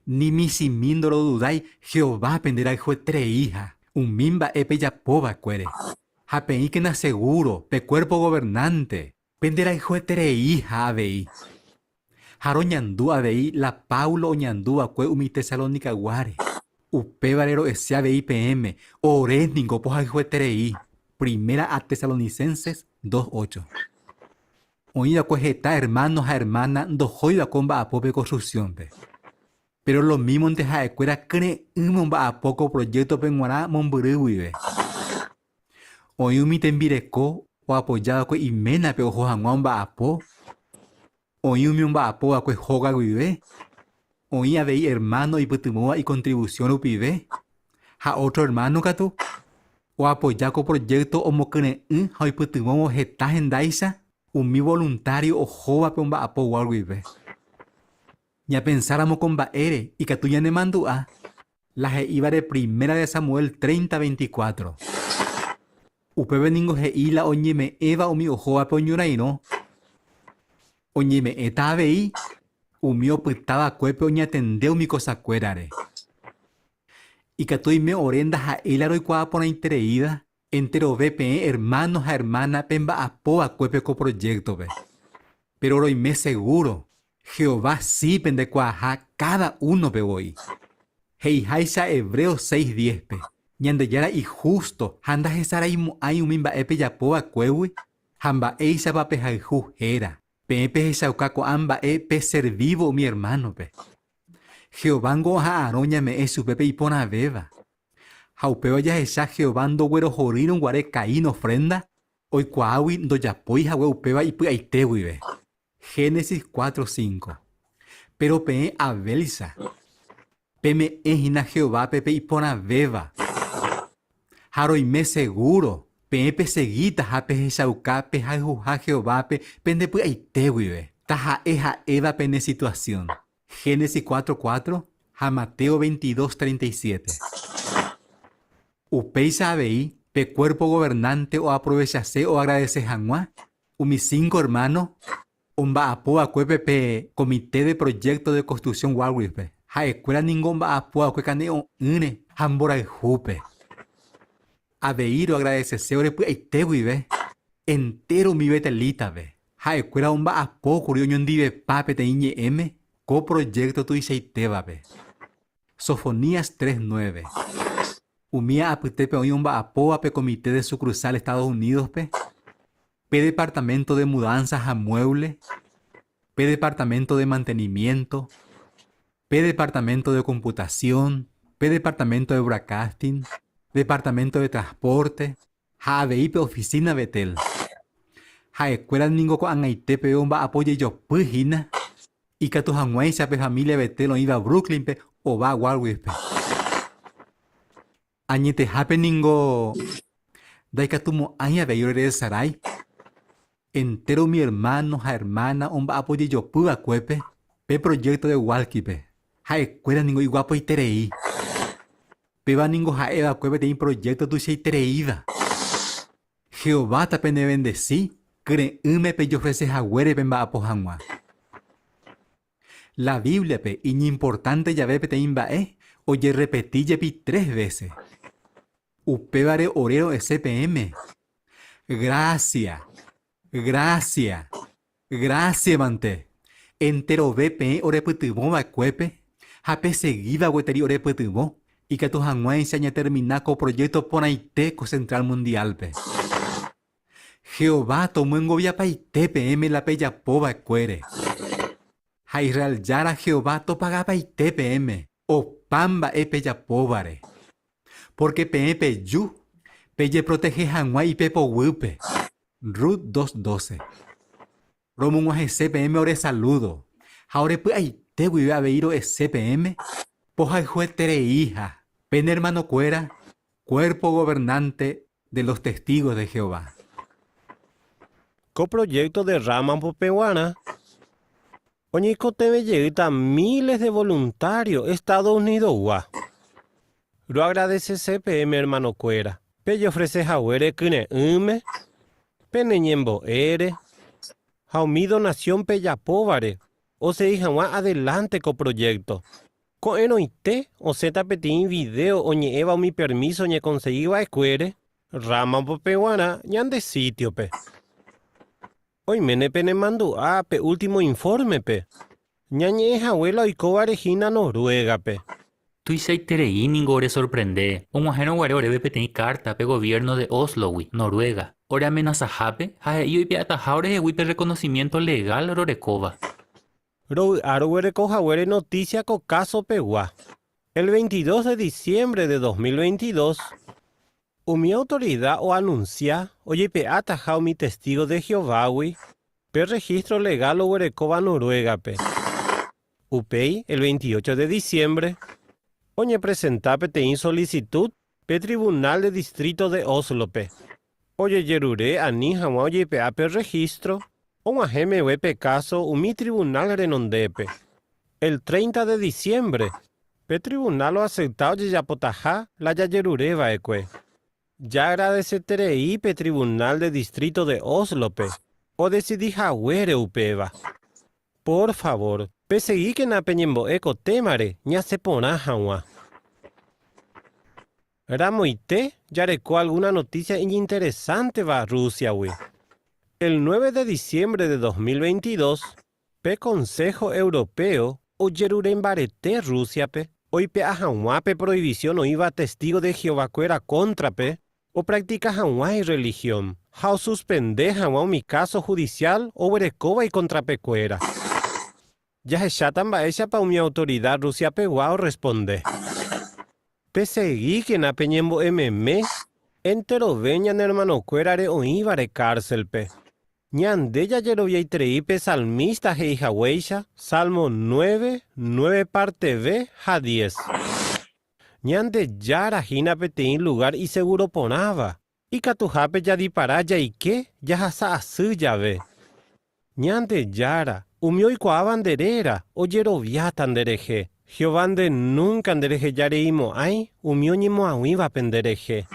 Ni michĩmi ndorodudái Jehová penderayhuetereiha umi mba'e pejapo va'ekuére. Ha peĩkena segúro pe Cuerpo Gobernante penderayhuetereiha avei. Ha roñandu avei la Pablo oñandu va'ekue umi Tesalonicayguáre. Upévare ro'ese avei peẽme, ore ningo pohayhueterei. Primera a Tesalonicenses 2:8. Oĩ va'ekue heta ermáno ha ermána ndohói va'ekue omba'apo pe konstruksiónpe. Péro lomímonte ha'ekuéra kyre'ỹme omba'apo ko projéktope g̃uarã mombyry guive. Oĩ umi tembireko oapoja va'ekue iménape oho hag̃ua omba'apo, oĩ umi omba'apo va'ekue hóga guive, oĩ avei ermáno oipytyvõva ikontrivusión rupive, ha ótro ermáno katu oapoja ko projékto omokyre'ỹ ha oipytyvõvo heta hendáicha umi voluntário ohóvape omba'apóva guive. Ñapensáramo ko mba'ére ikatu ñanemandu'a la he'ívare Primera de Samuel 30, 24. Upépe ningo he'i la oñeme'ẽva umi ohóvape oñorairõ, oñeme'ẽta avei umi opyta va'ekuépe oñatende umi kosakuérare. Ikatu oime ore ndaha'éi la roikuaa porãitereíva enterove peẽ ermáno ha ermána pemba'apo va'ekuépe ko projéktope. Péro roime segúro Jehová si pendekuaaha káda únope voi. He'iháicha Hebreos 6:10-pe, Ñandejára ihústo ha ndahesaraimo'ãi umi mba'e pejapo va'ekuégui ha mba'éichapa pehayhu héra. Peẽ pehechauka ko'ã mba'e peservívo umi ermánope. Jehovángo oha'arõ ñame'ẽ chupe pe iporãvéva. Ha upéva jahecha Jehová ndoguerohorýirõ guare Caín ofrénda, oikuaágui ndojapói hague upéva ipy'aite guive. Génesis 4, 5. Péro peẽ Abélicha. Peme'ẽ hína Jehovápe pe iporãvéva. Ha roime segúro peẽ pesegítaha pehechauka pehayhuha Jehovápe pende py'aite guive, taha'e ha'éva pene situasión. Génesis 4, 4 ha Mateo 22, 37. Upéicha avei, pe Cuerpo Gobernante oaprovechase oagradese hag̃ua umi cinco ermáno omba'apo va'ekuépe pe Comité de Proyecto de Construcción Warwick-pe. Ha'ekuéra ningo omba'apo va'ekue kane'õ'ỹre ha mborayhúpe. Avei roagradesese ore py'aite guive entéro umi betelítape. Ha'ekuéra omba'apókuri oñondivepa peteĩ ñe'ẽme ko proyecto tuichaitévape. Sofonías 3, 9. Umíva apytépe oĩ omba'apóva pe Comité de Sucursal Estados Unídospe, pe Departamento de Mudanza ha Mueble, pe Departamento de Mantenimiento, pe Departamento de Computación, pe Departamento de Broadcasting, Departamento de Transporte ha avei pe Oficina Betel. Ha'ekuéra ningo ko'ag̃aite peve omba'apo jejopy hína ikatu hag̃uáicha pe família Betel oĩva Brooklyn-pe ova Warwick-pe. Añetehápe ningo ndaikatumo'ãi avei oreresarái entéro umi ermáno ha ermána omba'apo jejopy va'ekuépe pe projékto de Wallkill-pe. Ha'ekuéra ningo iguapoiterei. Péva ningo ha'e va'ekue peteĩ projékto tuichaitereíva. Jehová tapenevendesi kyre'ỹme pejofrese haguére pemba'apo hag̃ua. La Bíbliape iñimportánte jave peteĩ mba'e ojerrepeti jepi tres vése. Upévare ore ro'ese peẽme, Grásia, grásia, grásiamante enterove peẽ orepytyvõ va'ekuépe ha pesegíva gueteri orepytyvõ ikatu hag̃uáicha ñatermina ko projékto porãite ko Central Mundial-pe. Jehová tomyengoviapaite peẽme la pejapo va'ekuére. Ha Israel Jára Jehová topagapaite peẽme opa mba'e pejapóvare. Pórke peẽ peju pejeprotehe hag̃ua ipepo guýpe. Rut 2:12. Romog̃uahẽse peẽme ore salúdo, ha ore py'aite guive avei ro'ese peẽme pohayhuetereíha pene ermanokuéra Cuerpo Gobernante de los Testigos de Jehová. Ko proyecto de Ramapo-pe g̃uarã oñeikotevẽ jeýta miles de voluntario Estados Unidos-gua. Roagradecese peẽme hermano-kuéra, pejeofrece haguére kyre'ỹme, pene ñembo'ére ha umi donación pejapóvare osegi hag̃ua adelante ko proyecto. Ko'ẽrõite osẽta peteĩ video oñe'ẽva umi permiso oñekonsegi va'ekuére Ramapo-pe g̃uarã ñande sitio-pe. Oiméne penemandu'a pe último informe-pe, ñañe'ẽ hague la oikóvare hína Noruega-pe. Tuichaiterei ningo oresorprende og̃uahẽrõ guare oréve peteĩ kárta pe goviérno de Óslogui, Noruega, oreamenasahápe ha he'i oipe'ataha orehegui pe rrekonosimiénto legál rorekóva. Rovy'a roguereko haguére notísia ko káso pegua. El 22 de diciembre de 2022, umi autorida oanunsia ojepe'ataha umi testígo de Jehovágui pe rregístro legál oguerekóva Noruégape. Upéi, el 28 de diciembre, oñepresenta peteĩ solicitud pe Tribunal de Distrito de Óslope, ojejerure ani hag̃ua ojepe'a pe registro og̃uahẽ meve pe káso umi trivunál renondépe. El 30 de diciembre, pe trivunál oasepta ojejapotaha la jajerure va'ekue. Jaagradeseterei pe Tribunal de Distrito de Óslope odesidi haguére upéva. Pór favór, pesegíkena peñembo'e ko témare ñasẽ porã hag̃ua. Ramoite jareko algúna notísia iñinteresánteva Rúsiagui. El 9 de diciembre de 2022, pe Consejo Europeo ojerure mbarete Rúsiape oipe'a hag̃ua pe proivisión oĩva testígo de Jehovakuéra kóntrape opraktika hag̃ua irrelihión ha osuspende hag̃ua umi káso hudisiál oguerekóva ikontrapekuéra. Jahecháta mba'éichapa umi autorida Rusiapegua orresponde. Pesegíkena peñembo'e meme enterove ñane ermanokuérare oĩvare kárselpe. Ñande jajeroviaiterei pe salmista he'ihaguéicha, Salmo 9, 9 parte B ha 10. Ñandejára hína peteĩ lugár isegúro porãva, ikatuhápe jadipara jaike jahasa asy jave. Ñandejára, umi oikuaáva nde réra, ojeroviáta nderehe. Jehová nde núnka nderehejareimo'ãi umi oñemoag̃uívape nderehe.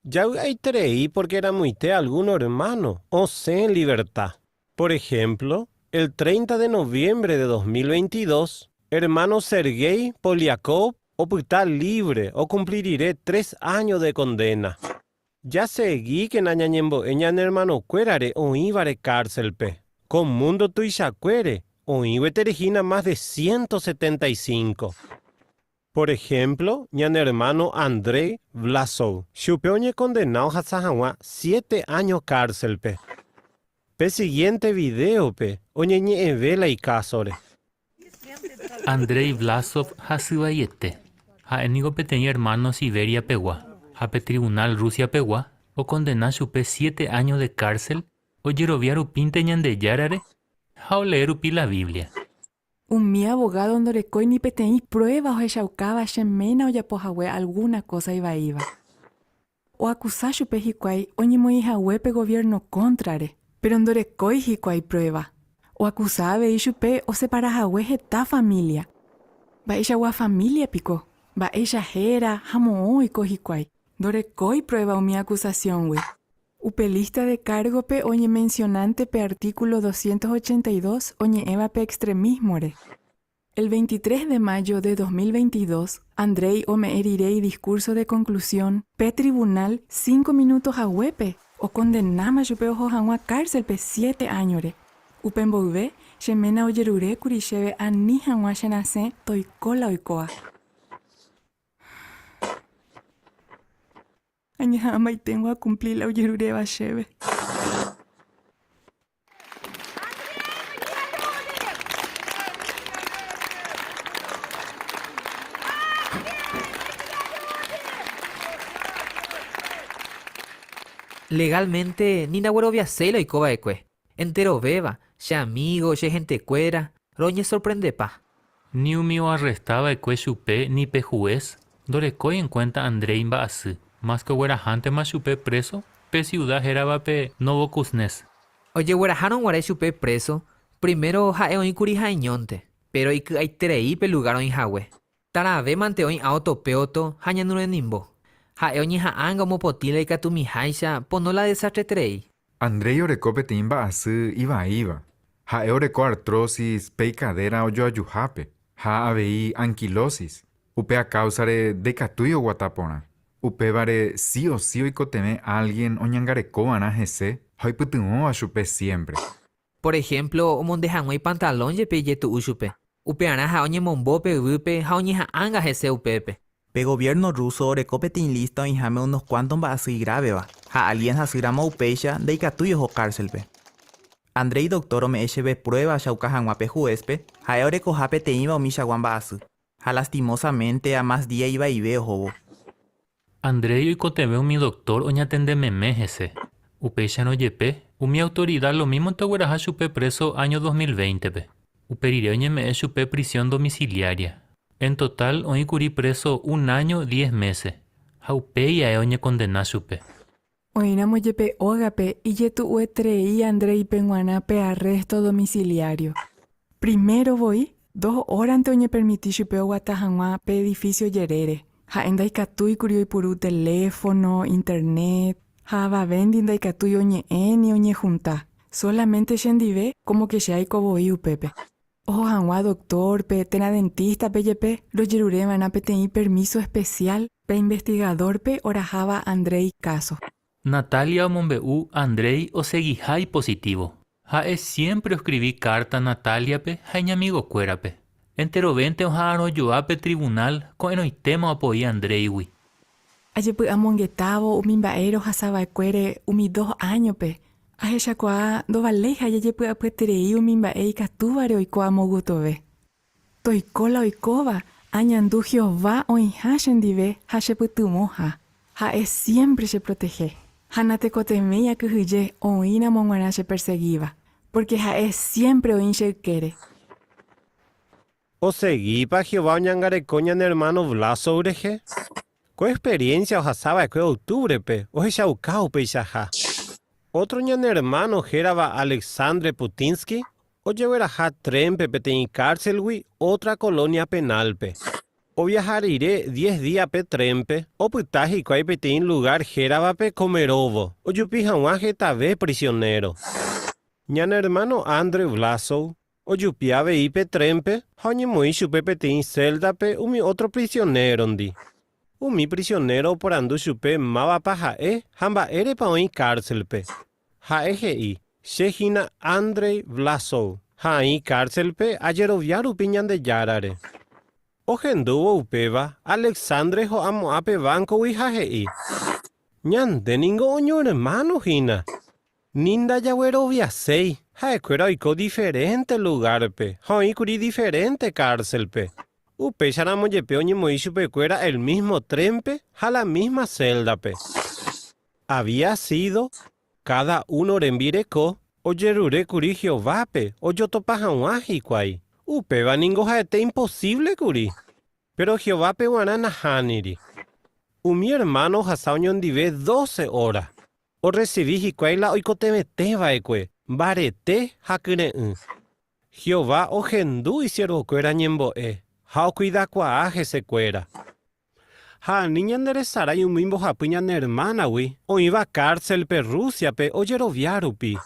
Javy'aiterei pórke ramoite algúno ermáno osẽ en liverta. Por ehémplo, el 30 de noviembre de 2022, ermáno Sergei Polyakov opyta lívre okumpli rire tres áño de kondéna. Jasegíkena ñañembo'e ñane ermanokuérare oĩvare kárselpe. Ko múndo tuichakuére oĩ gueteri hína mas de 175. Por ehémplo, ñane ermáno Andrei Vlasov, chupe oñekondena ohasa hag̃ua siete áño kárselpe. Pe sigiénte vidéope oñeñe'ẽve la ikásore. Andrei Vlasov hasyvaiete. Ha'e ningo peteĩ ermáno Siberiapegua, ha pe trivunál Rusiapegua okondena chupe siete áño de kársel ojerovia rupínte Ñandejárare ha olee rupi la Biblia. Umi avogádo ndorekói ni peteĩ pruéva ohechaukáva che ména ojapo hague algúna kósa ivaíva. Oakusa chupe hikuái oñemoĩ hague pe goviérno kóntrare, péro ndorekói hikuái pruéva. Oakusa avei chupe osepara hague heta família. Mba'eichagua família piko? Mba'éicha héra ha moõ oiko hikuái? Ndorekói pruéva umi akusasióngui. Upe lista de kárgope oñemensionánte pe artículo 282 oñe'ẽva pe extremismo-re. El 23 de mayo de 2022, Andrei ome'ẽ rire idiscurso de conclusión, pe tribunal cinco minuto haguépe okondenáma chupe oho hag̃ua cárcel-pe siete áñore. Upe mboyve, che ména ojerurékuri chéve ani hag̃ua cherasẽ toiko la oikóa. Añeha'ãmbaiténgo akumpli la ojeruréva chéve. Legalmente ni ndagueroviaséi la oiko va'ekue. Enterovéva, che amígo, che hentekuéra, roñesorprendepa. Ni umi oarresta va'ekue chupe ni pe hués ndorekói enkuénta Andrei mba'asy, mas ke oguerahántema chupe préso pe siuda héravape Novokuznetsk. Ojeguerahárõ guare chupe préso, primero ha'e oĩ kuri ha'eñónte, péro iky'aiterei pe lugár oĩ hague. Taravémante oĩ áoto péoto ha ñanurenimbo. Ha'e oñeha'ãnga omopotĩ la ikatumiháicha pono la desastreterei. Andrei oreko peteĩ mba'asy ivaíva. Ha'e oreko artrosis pe ikadéra ojoajuhápe ha avei anquilosis, upéa káusare ndaikatúi oguata porã. Upévare si o si oikotevẽ álgien oñangarekova'erã hese ha oipytyvõva chupe siémpre. Por ehémplo, omonde hag̃ua ipantalón jepe ijetu'u chupe. Upearã ha'e oñemombo pe yvýpe ha oñeha'ãnga hese upépe. Pe goviérno rrúso oreko peteĩ lísta oĩháme unos kuánto mba'asy igráveva, ha álgien hasýramo upéicha ndaikatúi oho kárselpe. Andrei doktór ome'ẽ chéve pruéva achauka hag̃ua pe huéspe, ha'e orekoha peteĩva umichagua mba'asy. Ha lastimósamente amás día ivaive ohóvo. Andrei oikotevẽ umi doktór oñatende meme hese. Upéicharõ jepe, umi autorida lomímonte ogueraha chupe préso áño 2020-pe. Upe rire oñeme'ẽ chupe prisión domiciliaria. En totál oĩ kuri préso un áño diez mése, ha upéi ae oñekondena chupe. Oĩramo jepe ógape ijetu'ueterei Andréipe g̃uarã pe arrésto domiciliario. Primero voi, dos órante oñepermiti chupe oguata hag̃ua pe edifísio jerére. Ha'e ndaikatúikuri oipuru teléfono, internet, ha avavéndi ndaikatúi oñe'ẽ ni oñehunta. Sólamente chendive, kómo ke che aiko voi upépe. Oho hag̃ua doktórpe térã dentístape jepe rojerureva'erã peteĩ permíso espesiál pe investigadórpe oraháva Andrei káso. Natalia omombe'u Andrei osegiha ipositívo. Ha'e siémpre oskrivi kárta Natáliape ha iñamigokuérape. Enterovénte oha'arõjoa pe trivunál ko'ẽrõitéma opoi Andréigui. Ajepy'amongetávo umi mba'e rohasava'ekuére umi dos áñope, ahechakuaa ndovaléiha jajepy'apyeterei umi mba'e ikatúvare oiko amo gotove. Toiko la oikóva, añandu Jehová oĩha chendive ha chepytyvõha. Ha'e siémpre cheprotehe. Ha natekotevẽi akyhyje oĩramo g̃uarã chepersegíva, pórke ha'e siémpre oĩ che ykére. Osegípa Jehová oñangareko ñane ermáno Vlasov rehe? Ko experiénsia ohasa va'ekue octúbrepe ohechauka upeichaha. Ótro ñane ermáno hérava Alexandre Putinsky ojegueraha trénpe peteĩ kárselgui ótra kolónia penálpe. Oviaha rire diez día pe trénpe, opyta hikuái peteĩ lugár héravape Komerovo, ojupi hag̃ua hetave prisionéro. Ñane ermáno Andre Vlasov Ojupi avei pe trénpe ha oñemoĩ chupe peteĩ séldape umi ótro prisionérondi. Umi prisionéro oporandu chupe mávapa ha'e ha mba'érepa oĩ kárselpe. Ha'e he'i, Che hína Andrei Vlasov, ha aĩ kárselpe ajerovia rupi Ñandejárare. Ohendúvo upéva, Alexandre ho'amo'ã pe vánkogui ha he'i, Ñande ningo oñoermáno hína. Ni ndajagueroviaséi, ha'ekuéra oiko diferénte lugárpe ha oĩ kuri diferénte kárselpe. Upéicharamo jepe oñemoĩ chupekuéra el mísmo trénpe ha la mísma séldape. Avía sído káda uno rembireko ojerure kuri Jehovápe ojotopa hag̃ua hikuái. Upéva ningo ha'ete imposívle kuri. Péro Jehovápe g̃uarã nahániri. Umi ermáno ohasa oñondive doce óra. Orresivi hikuái la oikotevẽte va'ekue, mbarete ha kyre'ỹ. Jehová ohendu isiervokuéra ñembo'e ha okuidakuaa hesekuéra. Ha ani ñanderesarái umi mbohapy ñane ermánagui oĩva kárselpe Rúsiape ojerovia rupi,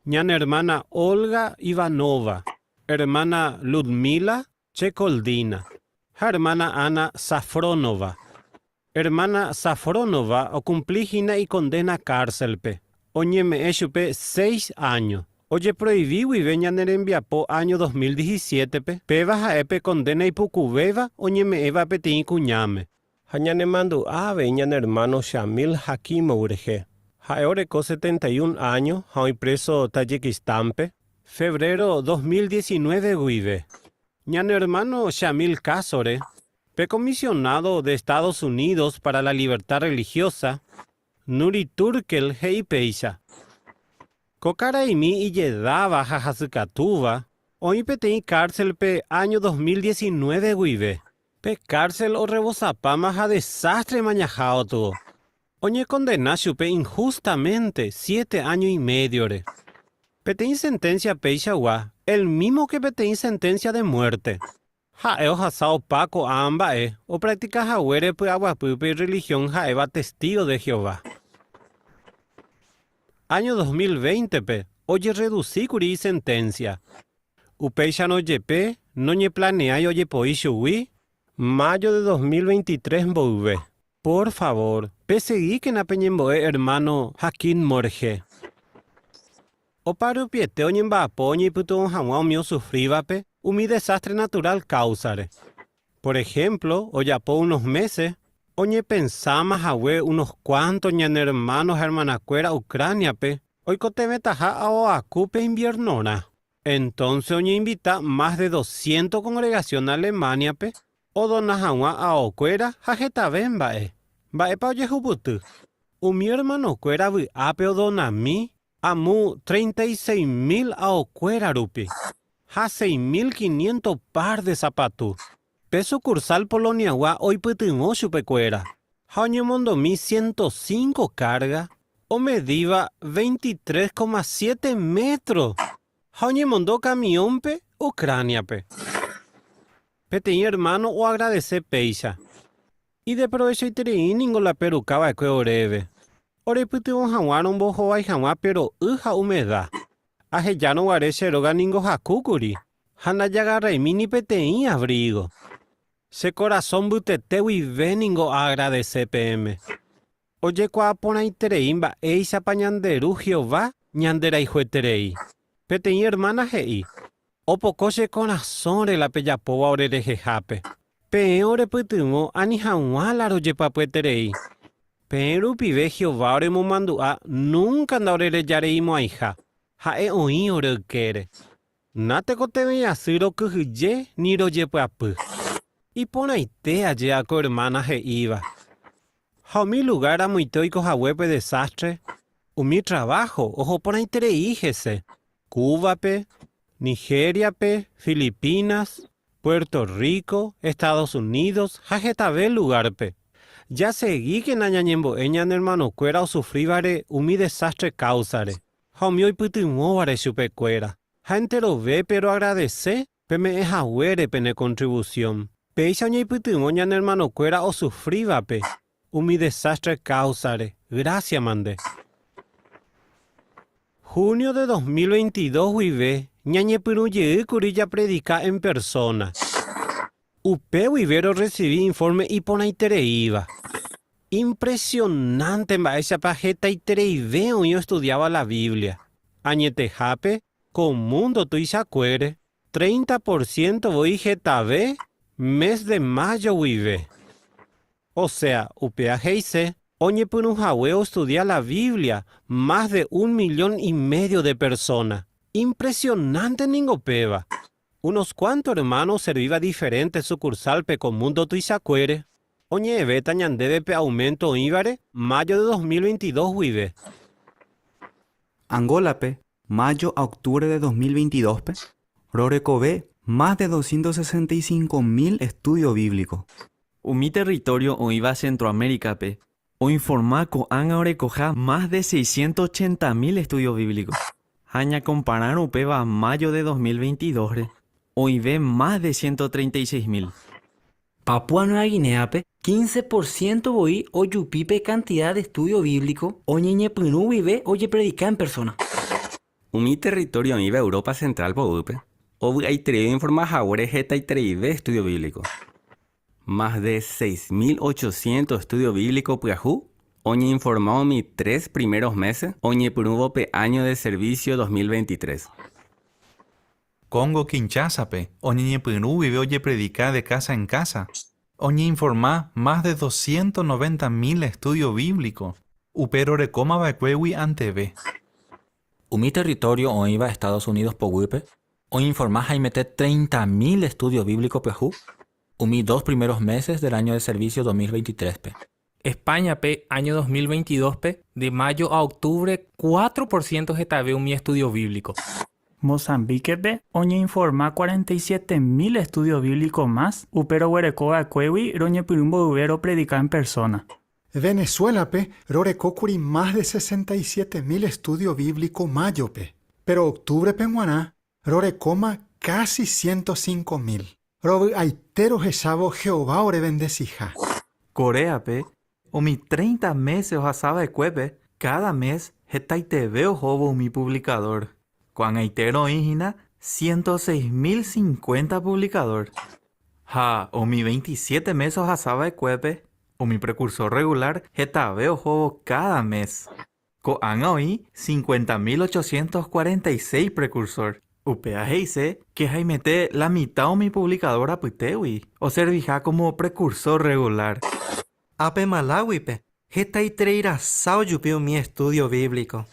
ñane ermána Olga Ivanova, ermána Ludmila Chekoldina ha ermána Anna Safrónova. Ermána Safrónova okumpli hína ikondéna kárselpe, oñeme'ẽ chupe seis áño. Ojeproivi guive ñane rembiapo áño 2017-pe, péva ha'e pe kondéna ipukuvéva oñeme'ẽva peteĩ kuñáme. Ha ñanemandu'a avei ñane ermáno Shamil Hakimov rehe. Ha'e oreko 71 áño ha oĩ préso Tayikistánpe, febrero 2019 guive. Ñane ermáno Shamil kásore, pe Comisionado de Estados Unidos para la Libertad Religiosa, Nuri Turkel he'i péicha, Ko karaimi ijedáva ha hasykatúva oĩ peteĩ kárselpe áño 2019 guive. Pe kársel orrebosapáma ha desástre mañaha otuvo. Oñekondena chupe inhústamente siete áño imédiore. Peteĩ senténsia peichagua, el mímo ke peteĩ senténsia de muérte. Ha'e ohasa opa ko'ã mba'e opraktika haguére py'aguapýpe irrelihión ha'éva testígo de Jehová. Áño 2020-pe ojerredusíkuri isenténsia. Upéicharõ jepe noñeplaneái ojepoi chugui mayo de 2023 mboyve. Por favor, pesegíkena peñembo'e ermáno Hakim Morje. Oparupiete oñemba'apo oñeipytyvõ hag̃ua umi osufrívape umi desástre naturál káusare. Por ehémplo, ojapo unos mése, oñepensáma hague unos kuánto ñane ermáno ha ermanakuéra Ucrániape oikotevẽtaha aoaku pe inviernorã. Entónse oñeinvita mas de doscientos kongregasión Alemániape odona hag̃ua aokuéra ha hetave mba'e. Mba'épa ojehupyty? Umi ermanokuéra vy'ápe odonami amu 36 mil aokuéra rupi ha 6500 par de sapatu. Pe sukursál Poloniagua oipytyvõ chupekuéra ha oñemondomi 105 kárga omedíva 23,7 métro ha oñemondo kamiónpe Ucrániape. Peteĩ ermáno oagradese péicha, Ideprovechoiterei ningo la peruka va'ekue oréve, orepytyvõ hag̃ua rombohovái hag̃ua pe ro'y ha umeda. Ahejárõ guare che róga ningo haku kuri, ha ndajagarraimi ni peteĩ avrígo. Che korasõ mbytete guive ningo aagradese peẽme. Ojekuaa porãiterei mba'éichapa ñande Ru Jehová ñanderayhueterei. Peteĩ ermána he'i, Opoko che korasõre la pejapóva orerehehápe. Peẽ orepytyvõ ani hag̃ua la rojepapyeterei. Peẽ rupive Jehová oremomandu'a núnka ndaorerejareimo'ãiha, ha'e oĩ ore ykére. Natekotevẽi asy rokyhyje ni rojepyapy. Iporãite aje ako ermána he'íva. Ha umi lugár amoite oiko haguépe desástre, umi traváho oho porãiterei hese, Cúbape, Nigériape, Filipinas, Puerto Rico, Estados Unidos ha hetave lugárpe. Jasegíkena ñañembo'e ñane ermanokuéra osufrívare umi desástre káusare ha umi oipytyvõvare chupekuéra. Ha enterovépe roagradese peme'ẽ haguére pene kontrivusión. Péicha oñeipytyvõ ñane ermanokuéra osufrívape umi desástre káusare. Grásiamante. Junio de 2022 guive ñañepyrũ jey kuri japredika en persóna. Upe guive rorresivi infórme iporãitereíva. Impresionánte mba'éichapa hetaitereive oĩ oestudiáva la Biblia. Añetehápe, ko múndo tuichakuére, treinta por ciento voi hetave mes de mayo guive. Osea, upéva he'ise oñepyrũ hague ostudia la Biblia mas de un millón y medio de persóna. Impresionánte ningo péva! Unos kuánto ermáno oservíva diferénte sukursálpe ko múndo tuichakuére, oñe'ẽvéta ñandéve pe auménto oĩvare mayo de 2022 guive. Angólape, mayo a octubre de 2022-pe, rorekove más de 265.000 estudio bíblico. Umi territorio oĩva Centroamérica-pe oinforma ko'ág̃a orekoha más de 680.000 estudio bíblico. Ha ñakomparárõ upéva mayo de 2022-re, oĩve más de 136.000. Papúa Nueva Guinea-pe, quince por ciento voi ojupi pe kantida de estúdio bíblico oñeñepyrũ guive ojepredika en persóna. Umi territorio oĩva Europa Central poguýpe, ovy'aiterei oinforma haguére hetaitereive estudio bíblico. Más de 6800 estudio bíblico pyahu oñeinforma umi tres primeros mése oñepyrũvo pe áño de servicio 2023. Congo Kinshasa-pe, oñeñepyrũ guive ojepredika de casa en casa, oñeinforma más de 290.000 estudio bíblico, upe rorekóma va'ekuégui anteve. Umi territorio oĩva Estados Unidos poguýpe, oinforma haimete 30.000 estudio bíblico pyahu umi dos primeros meses del año de servicio 2023-pe. España-pe, año 2022-pe, de mayo a octubre, cuatro por ciento hetave umi estudio bíblico. Mozambique-pe, oñeinforma 47.000 estudio bíblico más, upe roguereko va'ekuégui roñepyrũ mboyve ropredika en persóna. Venezuela-pe rorekókuri más de 67.000 estudio bíblico mayo-pe, péro octubre-pe g̃uarã rorekóma kási 105.000. Rovy'aite rohechávo Jehová orevendesiha. Corea-pe, umi treinta mése ohasa va'ekuépe, káda mes hetaiteve ohóvo umi puvlikadór. Ko'ag̃aite roĩ hína 106.050 puvlikadór. Ha umi veintisiete mes ohasa va'ekuépe, umi prekursór rregulár hetave ohóvo káda mes. Ko'ág̃a oĩ 50.846 prekursór. Upéva he'ise ke haimete la mita umi puvlikadór apytégui oserviha kómo prekursór rregulár. Ápe Maláuipe hetaiterei rasa ojupi umi estúdio bíblico.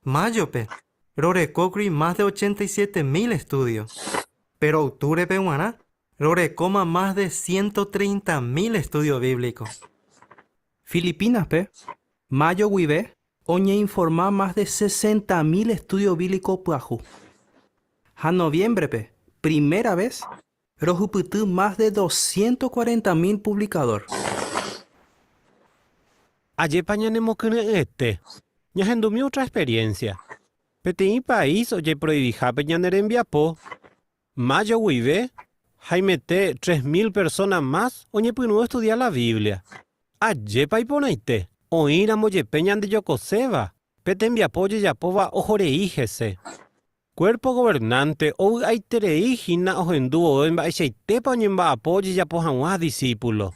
Májope, rorekókuri más de 87.000 estúdio. Péro octúbrepe g̃uarã, rorekóma más de 130.000 estúdio bíblico. Filipínaspe, mayo guive, oñeinforma más de 60.000 estudio bíblico pyahu. Ha noviémbrepe, primera ves, rohupyty más de 240.000 puvlikadór. Ajépa ñanemokyre'ỹete. Ñahendumi otra experiencia. Peteĩ país ojeprohibihápe ñane rembiapo, Mayo guive, haimete 3000 persóna mas oñepyrũ oestudia la Biblia. Ajépa iporãite, oĩramo jepe ñandejokoséva, pe tembiapo ojejapóva ohorei hese. Cuerpo Gobernante ovy'aiterei hína ohendu vove mba'eichaitépa oñemba'apo ojejapo hag̃ua disípulo.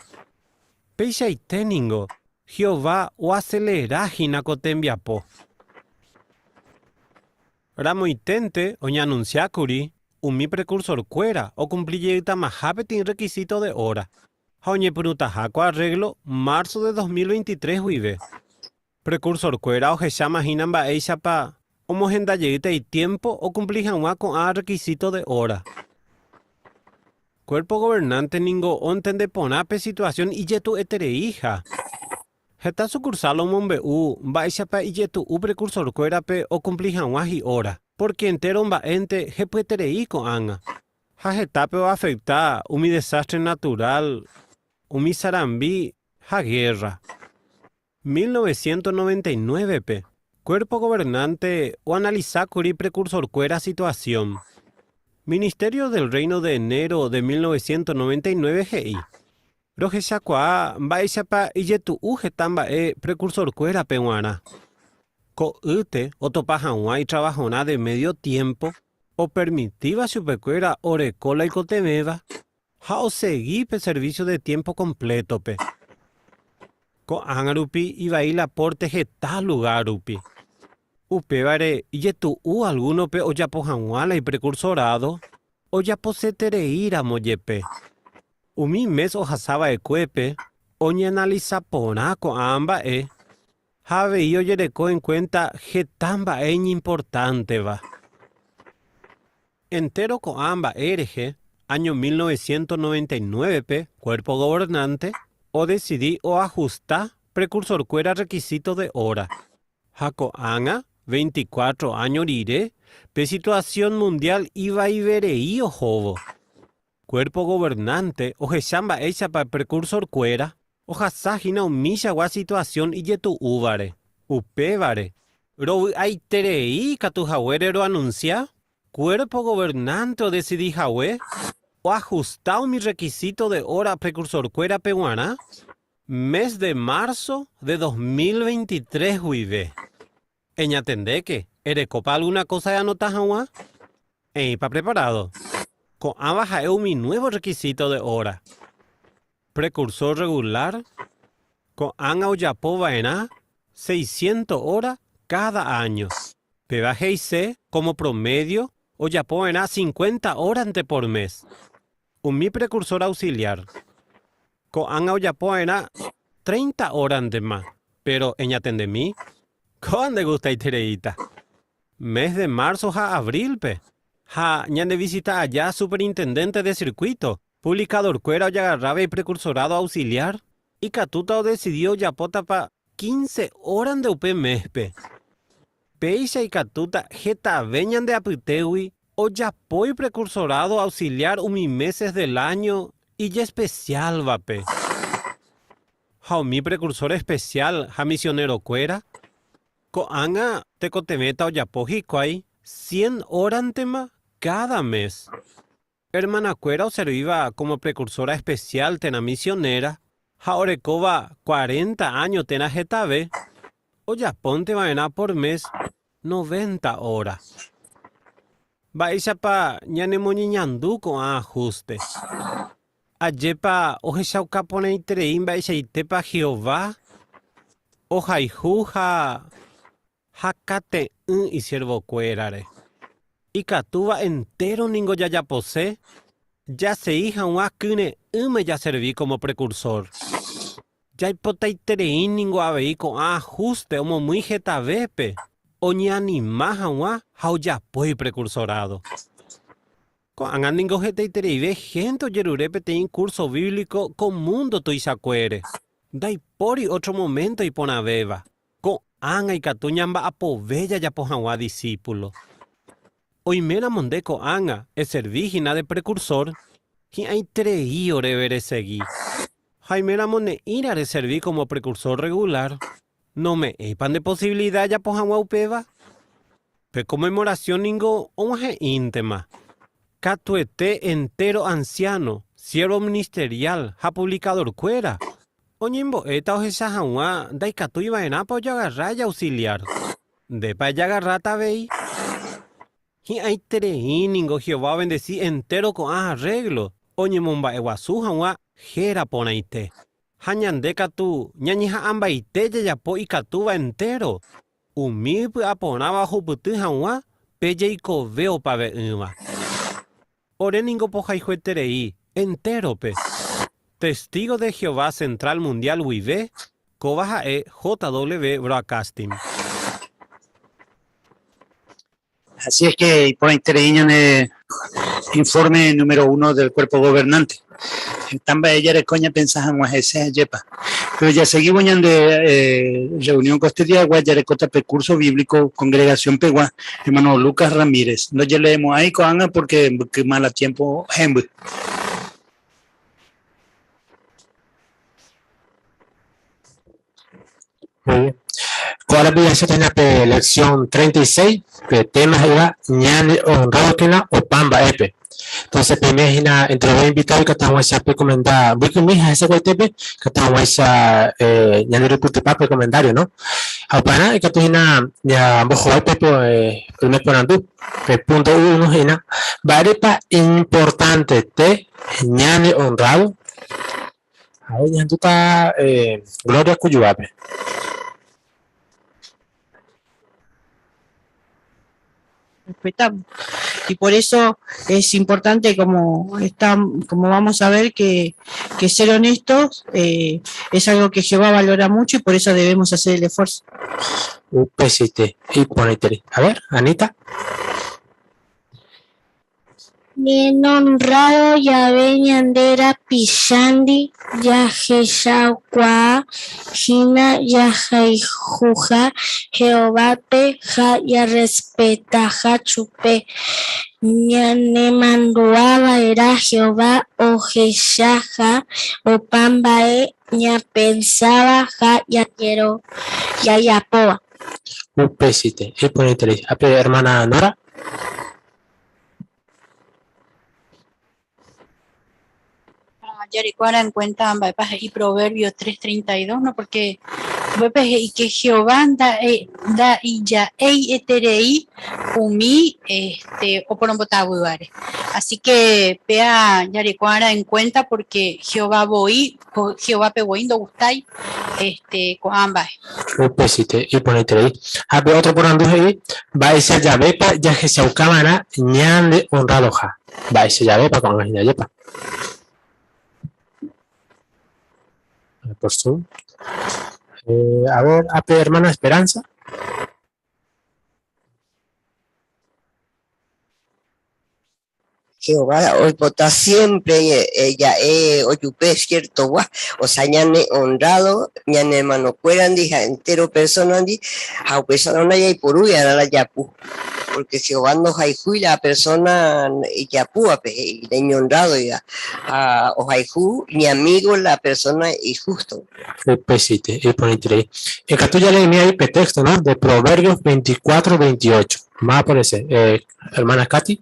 Peichaite ningo, Jehová oaselera hína ko tembiapo. Ramoiténte oñeanunsia kuri umi prekursorkuéra okumpli jeytamaha peteĩ rrekisíto de óra, ha oñepyrũtaha ko arréglo marzo de 2023 guive. Prekursorkuéra ohecháma hína mba'éichapa omohenda jeýta itiémpo okumpli hag̃ua ko'ã rrekisíto de óra. Cuerpo Gobernante ningo ontende porã pe situasión ijetu'etereíha. Heta sukursál omombe'u mba'éichapa ijetu'u prekursorkuérape okumpli hag̃ua hi'óra, pórke entéro mba'énte hepyeterei ko'ág̃a. Ha hetápe oafekta umi desástre naturál, umi sarambi ha gérra. 1999-pe, Cuerpo Gobernante oanalisa kuri prekursorkuéra situasión. Ministerio del Reino de enero de 1999 he'i, Rohechakuaa mba'éichapa ijetu'u heta mba'e prekursorkuérape g̃uarã. Ko'ýte otopa hag̃ua itravahorã de médio tiémpo opermitíva chupekuéra oreko la oikotevẽva ha osegi pe servísio de tiémpo komplétope. Ko'ág̃a rupi ivai la pórte heta lugár rupi. Upévare ijetu'u algúnope ojapo hag̃ua la iprekursorádo ojaposetereíramo jepe. Umi mes ohasa va'ekuépe oñeanalisa porã ko'ã mba'e ha avei ojereko enkuénta heta mba'e iñimportánteva. Entéro ko'ã mba'e rehe, áño 1999-pe Cuerpo Gobernante odesidi oahusta prekursorkuéra rrekisíto de óra. Ha ko'ág̃a, veinticuatro áño rire, pe situasión mundiál ivaiverei ohóvo. Cuerpo Gobernante ohecha mba'éichapa prekursorkuéra ohasa hína umichagua situasión ijetu'úvare. Upévare, rovy'aiterei ikatu haguére roanunsia Cuerpo Gobernante odesidi hague oahusta umi requisito de hora prekursorkuérape g̃uarã mes de marzo de 2023 guive. Eñatendéke, erekópa algúna kósa eanota hag̃ua? Eĩpa preparádo? Ko'ãva ha'e umi nuévo rrekisíto de óra. Prekursór rregulár ko'ág̃a ojapo va'erã seisiénto óra káda áño. Péva he'ise kómo promédio ojapo va'erã sinkuénta órante por mes. Umi prekursór auxiliár Ko'ág̃a ojapo va'erã treinta órantema, péro eñatendemi, kóva ndegustaitereíta. Mes de marzo ha abrílpe, ha ñandevisita aja superintendénte de sirkuíto, puvlikadorkuéra ojagarráva iprekursorádo auxiliár, ikatúta odesidi ojapótapa quince órante upe méspe. Péicha ikatúta hetave ñande apytégui ojapo iprekursorádo auxiliár umi meses del áño ijespesiálvape. Ha umi prekursór espesiál ha misionerokuéra, ko'ág̃a tekotevẽta ojapo hikuái cien órantema káda mes. Ermanakuéra oservíva kómo prekursóra espesiál térã misionéra ha orekóva cuarenta áño térã hetave, ojapónte va'erã por mes noventa óra. Mba'éichapa ñanemoñeñandu ko'ã ahúste? Ajépa ohechauka porãiterei mba'eichaitépa Jehová ohayhu ha hakate'ỹ isiervokuérare. Ikatúva entéro ningo jajapose jasegi hag̃ua kyre'ỹme jaservi kómo prekursór. Jaipotaiterei ningo avei ko'ã ahúste omomýi hetavépe oñeanima hag̃ua ha ojapo iprekursorádo. Ko'ág̃a ningo hetaitereive hénte ojerure peteĩ kúrso bíblico ko múndo tuichakuére. Ndaipóri ótro moménto iporãvéva. Ko'ág̃a ikatu ñamba'apove jajapo hag̃ua disípulo. Oiméramo nde ko'ág̃a eservi hína de prekursór, hi'ãiterei oréve resegi. Ha oiméramo ne'ĩra reservi kómo prekursór rregulár, nome'ẽipa nde posivilida ejapo hag̃ua upéva? Pe Konmemorasión ningo og̃uahẽ'íntema. Katuete entéro ansiáno, siérvo ministeriál ha puvlikadorkuéra oñembo'éta ohecha hag̃ua ndaikatúi va'erãpa ojagarra ijauxiliár. Ndépa ejagarráta avei? Hi'ãiterei ningo Jehová ovendesi entéro ko'ã arréglo oñemomba'eguasu hag̃ua héra porãite. Ha ñande katu ñañeha'ãmbaite jajapo ikatúva entéro umi ipy'aporãva ohupyty hag̃ua pe jeikove opave'ỹva. Ore ningo pohayhueterei entérope. Testigo de Jehová Central Mundial guive, kóva ha'e JW Broadcasting. Así es que iporãiterei ñane informe número uno del Cuerpo Gobernante. Heta mba'e jareko ñapensa hag̃ua hese, ajépa. Pero ya seguimos ñande eh, reunión koestediagua jarekóta pe curso bíblico congregación pegua hermano Lucas Ramírez. Ndojeleemo'ãi ko'ág̃a porque mbykyma la tiempo hemby. Muy bien. Ko árape jahecháta hína pe lección 36, pe tema he'íva ñane honrádokena opa mba'épe. Entonces peime hína enterove invitado ikatu hag̃uáicha pekomenda mbykymi ha hesakuaitépe ikatu hag̃uáicha eh, ñande rupytypa pe comentario, no? Ha upearã ikatu hína ñambohovái pe eh, primer porandu, pe punto uno he'ína, mba'érepa iñimportantete ñane honrado? Ha'e ñahendúta eh, Gloria Kuyuápe. Respetamos. Y por eso es importante, como, está, como vamos a ver, que, que ser honestos eh, es algo que Jehová valora mucho y por eso debemos hacer el esfuerzo. Upeichaite, iporãiterei. A ver, Anita. Ñane honrado jave ñande rapichándi jahechaukakuaa hína jahayhuha Jehovápe ha jarrespetaha chupe. Ñanemandu'ava'erã Jehová ohechaha opa mba'e ñapensáva ha jajapóva. Upeichaite, iporãiterei. Ha pe hermana Nora. Jareko'arã en cuenta mba'épa he'i Proverbios 3:32, no? Porque upépe he'i que Jehová nda'ija'éi eterei umi este, oporombotavývare. Así que péa jareko'arã en cuenta porque Jehová voi, Jehovápe voi ndogustái este, ko'ã mba'e. Upeichaite, iporãiterei. Ha pe ótro porandu he'i, Mba'éicha javépa jahechauka va'erã ñande honradoha? Mba'éicha javépa ko'ág̃a hína ajépa? Por Zoom. Eh, a ver, ape hermana Esperanza. Jehová oipota siempre eh, ja'e ojupe ciertogua, o sea, ñane honrado ñane hermanokuérandi ha entero persona-ndi ha upéicharõ ndajaiporúi'arã la japu, porque Jehová ndohayhúi la persona ijapúvape, he'i naiñonrrádoiva ha ohayhu iñamígo la persona ihústova. Upeichaite, iporãiterei. Ikatu jaleemi ahí pe texto, no? De Proverbios 24, 28. Máva aparece? Eh, hermana Katy.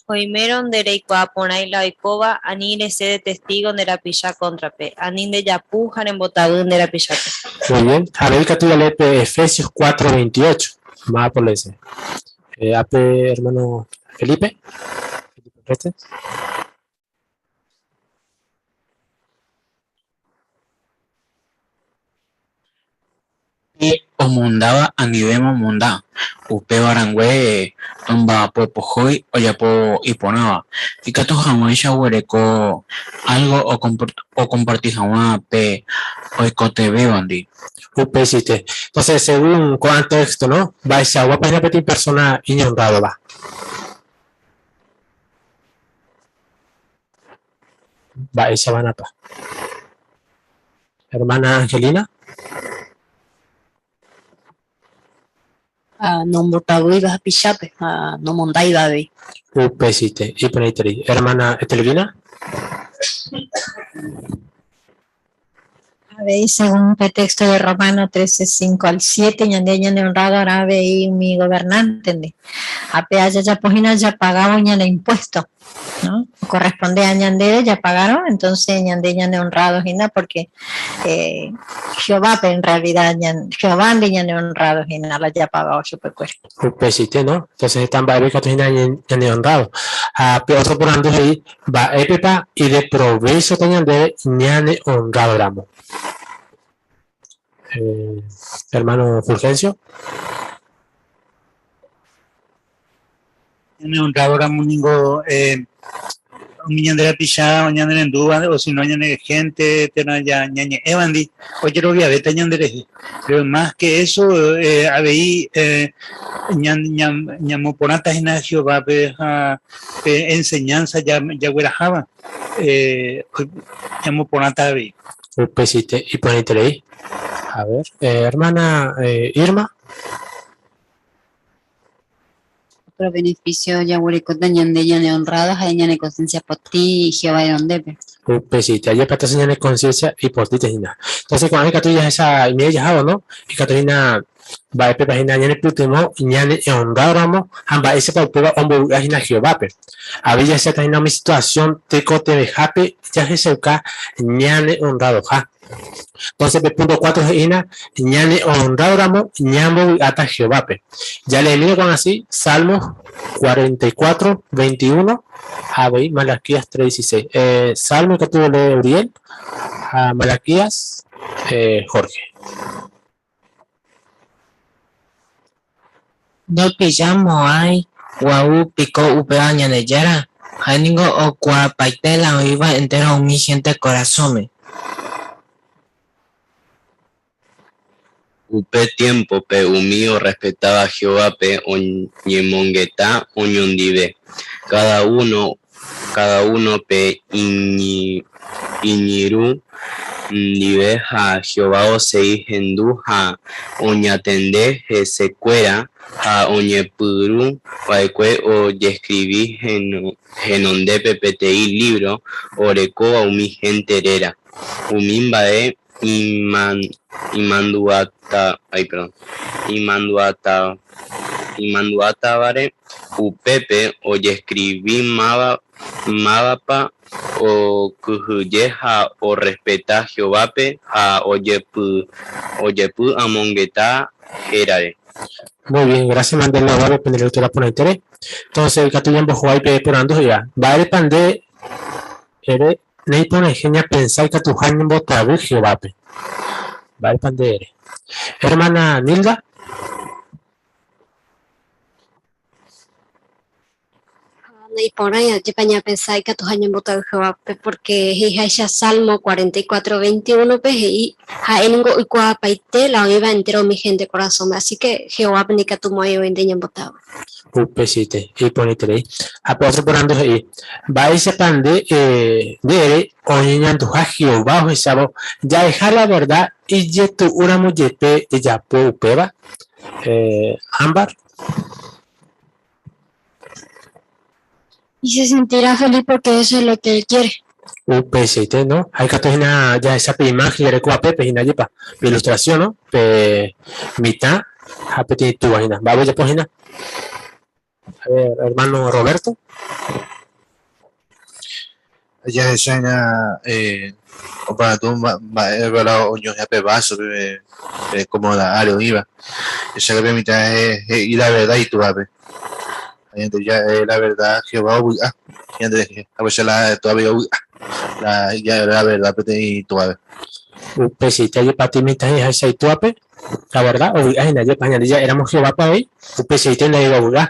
Oimérõ nde reikuaa porãi la oikóva, ani resẽ de testígo nde rapicha kóntrape, ani ndejapu ha rembotavy nde rapichápe. Muy bien. Avei ikatu jalee pe Efesios 4, 28. Máva aparece? Eh, ape hermano Felipe. Felipe Rete. Pe omondáva anivéma omonda, upéva rangue tomba'apo pohýi ojapo iporãva, ikatuhag̃uáicha oguereko algo okomparti hag̃ua pe oikotevẽvandi. Upeichaite. Entonces, según ko'ã texto, no? Mba'eichaguápa hína peteĩ persona iñonrrádova? Mba'eichavanapa. Hermana Angelina. Ha nombotavýiva hapichápe ha nomondáiva avei. Upeichaite, iporãiterei. Hermana Etelvina. Avei, según pe texto de Romano 13, 5 al 7, ñande ñane honrado arã avei umi gobernante-ndi. Ha pe jajapo hína japagávo ñane impuesto, ¿no? Corresponde a ñandéve japagárõ, entonces ñande ñane honrado hína porque eh, Jehovápe en realidad, Jehovándi ñane honrado hína la japagávo chupekuéra. Upeichaite, no? Entonces heta mba'épe ikatu hína ñane honrado. Ha pe otro porandu he'i, Mba'épepa ideprovéchota ñandéve ñane honrado ramo? Eh, hermano Fulgencio. Ñane honrado ramo ningo eh, umi ñande rapicha ñanerendúva o si no ñane gente térã ñañe'ẽvandi ojeroviavéta ñanderehe. Pero más que eso, eh, avei eh, ñamoporãta hína Jehovápe ha pe enseñanza jagueraháva eh, ñamoporãta avei. Upéichaite iporãiterei. A ver, hermana Irma. Otro beneficio jaguerekóta ñande ñane honrado ha'e ñane conciencia potĩ Jehová renondépe. Upéichaite, ajépa entonces ñane conciencia ipotĩta hína. Entonces ko'ág̃a ikatu jahecha imiẽ jahávo, no? Ikatu hína mba'épepa hína ñanepytyvõ ñane honrado ramo ha mba'éichapa upéva ombovy'a hína Jehovápe. Avei jahecháta hína umi situación tekotevẽhápe jahechauka ñane honradoha. Entonces pe punto 4 he'i hína, ñane honrado ramo ñambovy'áta Jehovápe. Jaleemína ko'ág̃a así, Salmos 44, 21 ha avei Malaquías 3, 16. Eh, Salmo ikatu olee Uriel ha Malaquías eh, Jorge. Ndopillamo'ãi gua'u piko upéva Ñandejára? Ha'éniko okuaapaite la oĩva entéro umi hénte korasõme. Upe tiémpope umi orrespetáva Jehovápe oñemongeta oñondive, káda uno pe iñirũ ndive ha Jehová osegi hendu ha oñatende hesekuéra ha oñepyrũ va'ekue ojeskrivi henondépe peteĩ lívro orekóva umi hénte réra, umi mba'e imandu'átavare upépe ojeskrivi mávapa okyhyje ha orrespeta Jehovápe ha ojepy'amongeta hérare. Muy bien, gracias Mandela Barrio pende lectura porãitére. Entonces, ikatu ñambohovái pe porandu he'íva, Mba'érepa nde ere Neiporãiha ñapensa ikatuha ñembotavy Jehovápe. Mba'épa nde ere? Hermana Nilda. Naiporãi ajépa ñapensa ikatuha ñembotavy Jehovápe, pórke he'iháicha Salmo 44, 21-pe he'i, Ha'e ningo oikuaapaite la oĩva entéro umi hénte korasõme, así ke Jehovápe ndaikatumo'ãi oĩ nde ñembotavy. Upeichaite, iporãiterei. Ha pe ótro porandu he'i, Mba'éichapa nde nde ere oñeñanduha Jehová ohechávo ja'eha la verda ijetu'úramo jepe jajapo upéva? Ámbar. Y se sentirá feliz porque eso es lo que él quiere. Upeichaite, no? Ha ikatu hína jahecha pe imáhen jarekóva pépe hína ajépa, pe ilustrasión, no? Pe mitã ha peteĩ túva hína. Mba'épa ojapo hína? A ver, hermano Roberto. Jahecha hína eh, oparandu mba'épa la oñohẽ pe vásope pe komoda ári oĩva. Jahecháke pe mitã he'i la verda itúvape. Ha ñande ja'e la verdad Jehová ovy'a ñanderehe, ha upéicha la túa avei ovy'a la ja'e la verdad peteĩ túape. Upeichaite ajepati mitã he'iháicha itúape, la verdad ovy'a hína ajépa ha ñande ja'éramo Jehovápe avei, upeichaite nda'éiva ovy'a.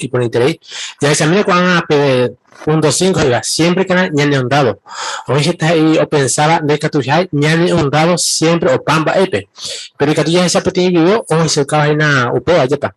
Iporãiterei. Jahechamína ko'ág̃a pe punto cinco he'íva, Siémprekena ñaneonrrádo. Oĩ heta he'i opensáva ndaikatuiha ñaneonrrádo siémpre opa mba'épe. Péro ikatu jahecha peteĩ vidéo ohechaukáva hína upéva, ajépa.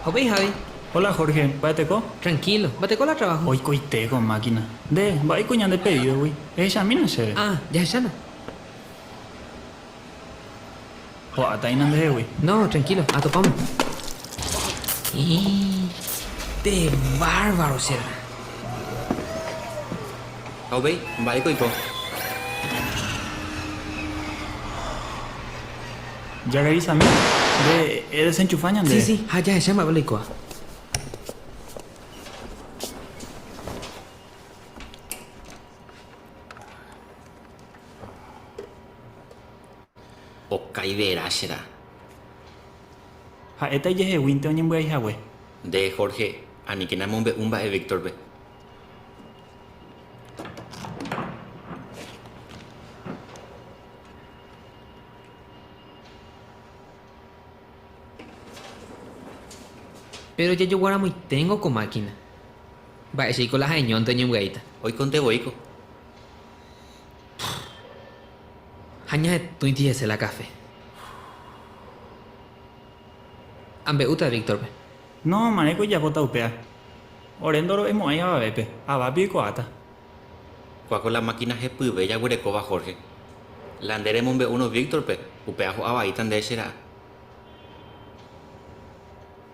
Upéi Javi. Hola Jorge, mba'eteko? Tranquilo, mba'eteko la trabajo? Oikoite ko máquina. Nde, mba'éiko ñande pedídogui? Ehechamína chéve. Ah, jahechána. Ho'áta hína ndehegui. No, tranquilo, atopáma. Te bárbaro che rã. Ha upéi, mba'éiko oiko? Jarevisami, nde edesenchufa ñande. Sí, sí, ha jahecha mba'épa la oikóva. Okái vera che ra. Ha'éta ijeheguínte oñembyai hague. Nde, Jorge, aníkena emombe'u mba'e Víctorpe. Péro jajoguaramoiténgo ko mákina. Mba'éichaiko la ha'eñónte oñembyaíta. Oikonte voíko. Ha ñahetũiti hese la kafe. Ambe'úta Víctorpe. No, ma'ẽko ijapóta upéva. Ore ndoro'emo'ãi avavépe, avápi oikuaáta. Kóa ko la mákina hepyve jaguerekóva Jorge. La nde remombe'úrõ Víctorpe, upéva ho'a vaíta nde che ra'a.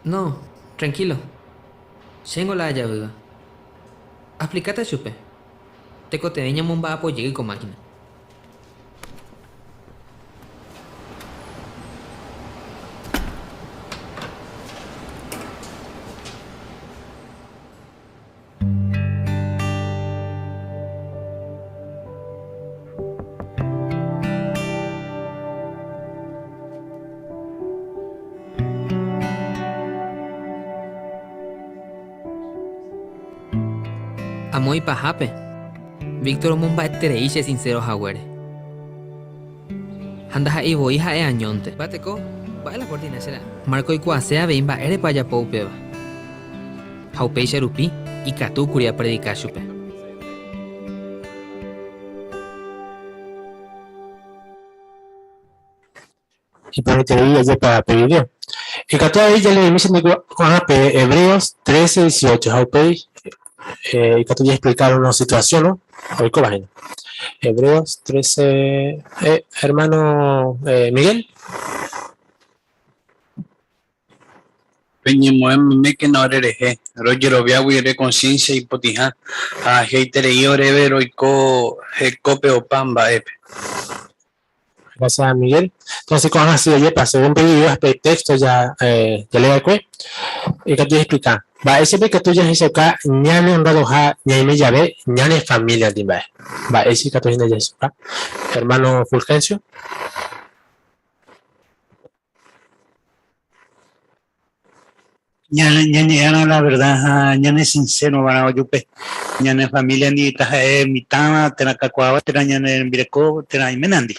No, tranquilo. Chéngo la ajavýva. Aexplikáta chupe. Tekotevẽ ñamomba'apo jey ko mákina. Amo ipahápe, Víctor omomba'eterei che sincero haguére. Ha ndaha'éi voi ha'e añónte. Mba'eteko, mba'e la cortina che ra'a? Marco oikuaase avei mba'érepa ajapo upéva. Ha upéicha rupi ikatu kuri apredika chupe. Iporãiterei ajépa pe video. Ikatu avei jaleemi che niko ko'ág̃a pe Hebreos 13, 18 ha upéi eh, ikatu jaexplicar una situación ¿no? oikóva hína. Hebreos 13, eh, hermano eh, Miguel. Peñemo'ẽ memékena orerehe, rojeroviágui ore conciencia ipotĩha ha ajeiterei oréve roiko hekópe opa mba'épe. Gracias, Miguel. Entonces, ko'ág̃a si ojepa, según pe video, pe texto ja eh, jalee va'ekue, ikatu jaexplica mba'éichapa ikatu jahechauka ñane honradoha ñaime jave ñane familia-ndi mba'e. Mba'éicha ikatu hína jahechauka. Hermano Fulgencio. Ñañe'ẽrõ la verdad ha ñane sincero va'erã ojupe, ñane familia ndi taha'e mitãva térã kakuaáva térã ñane rembireko térã iménandi,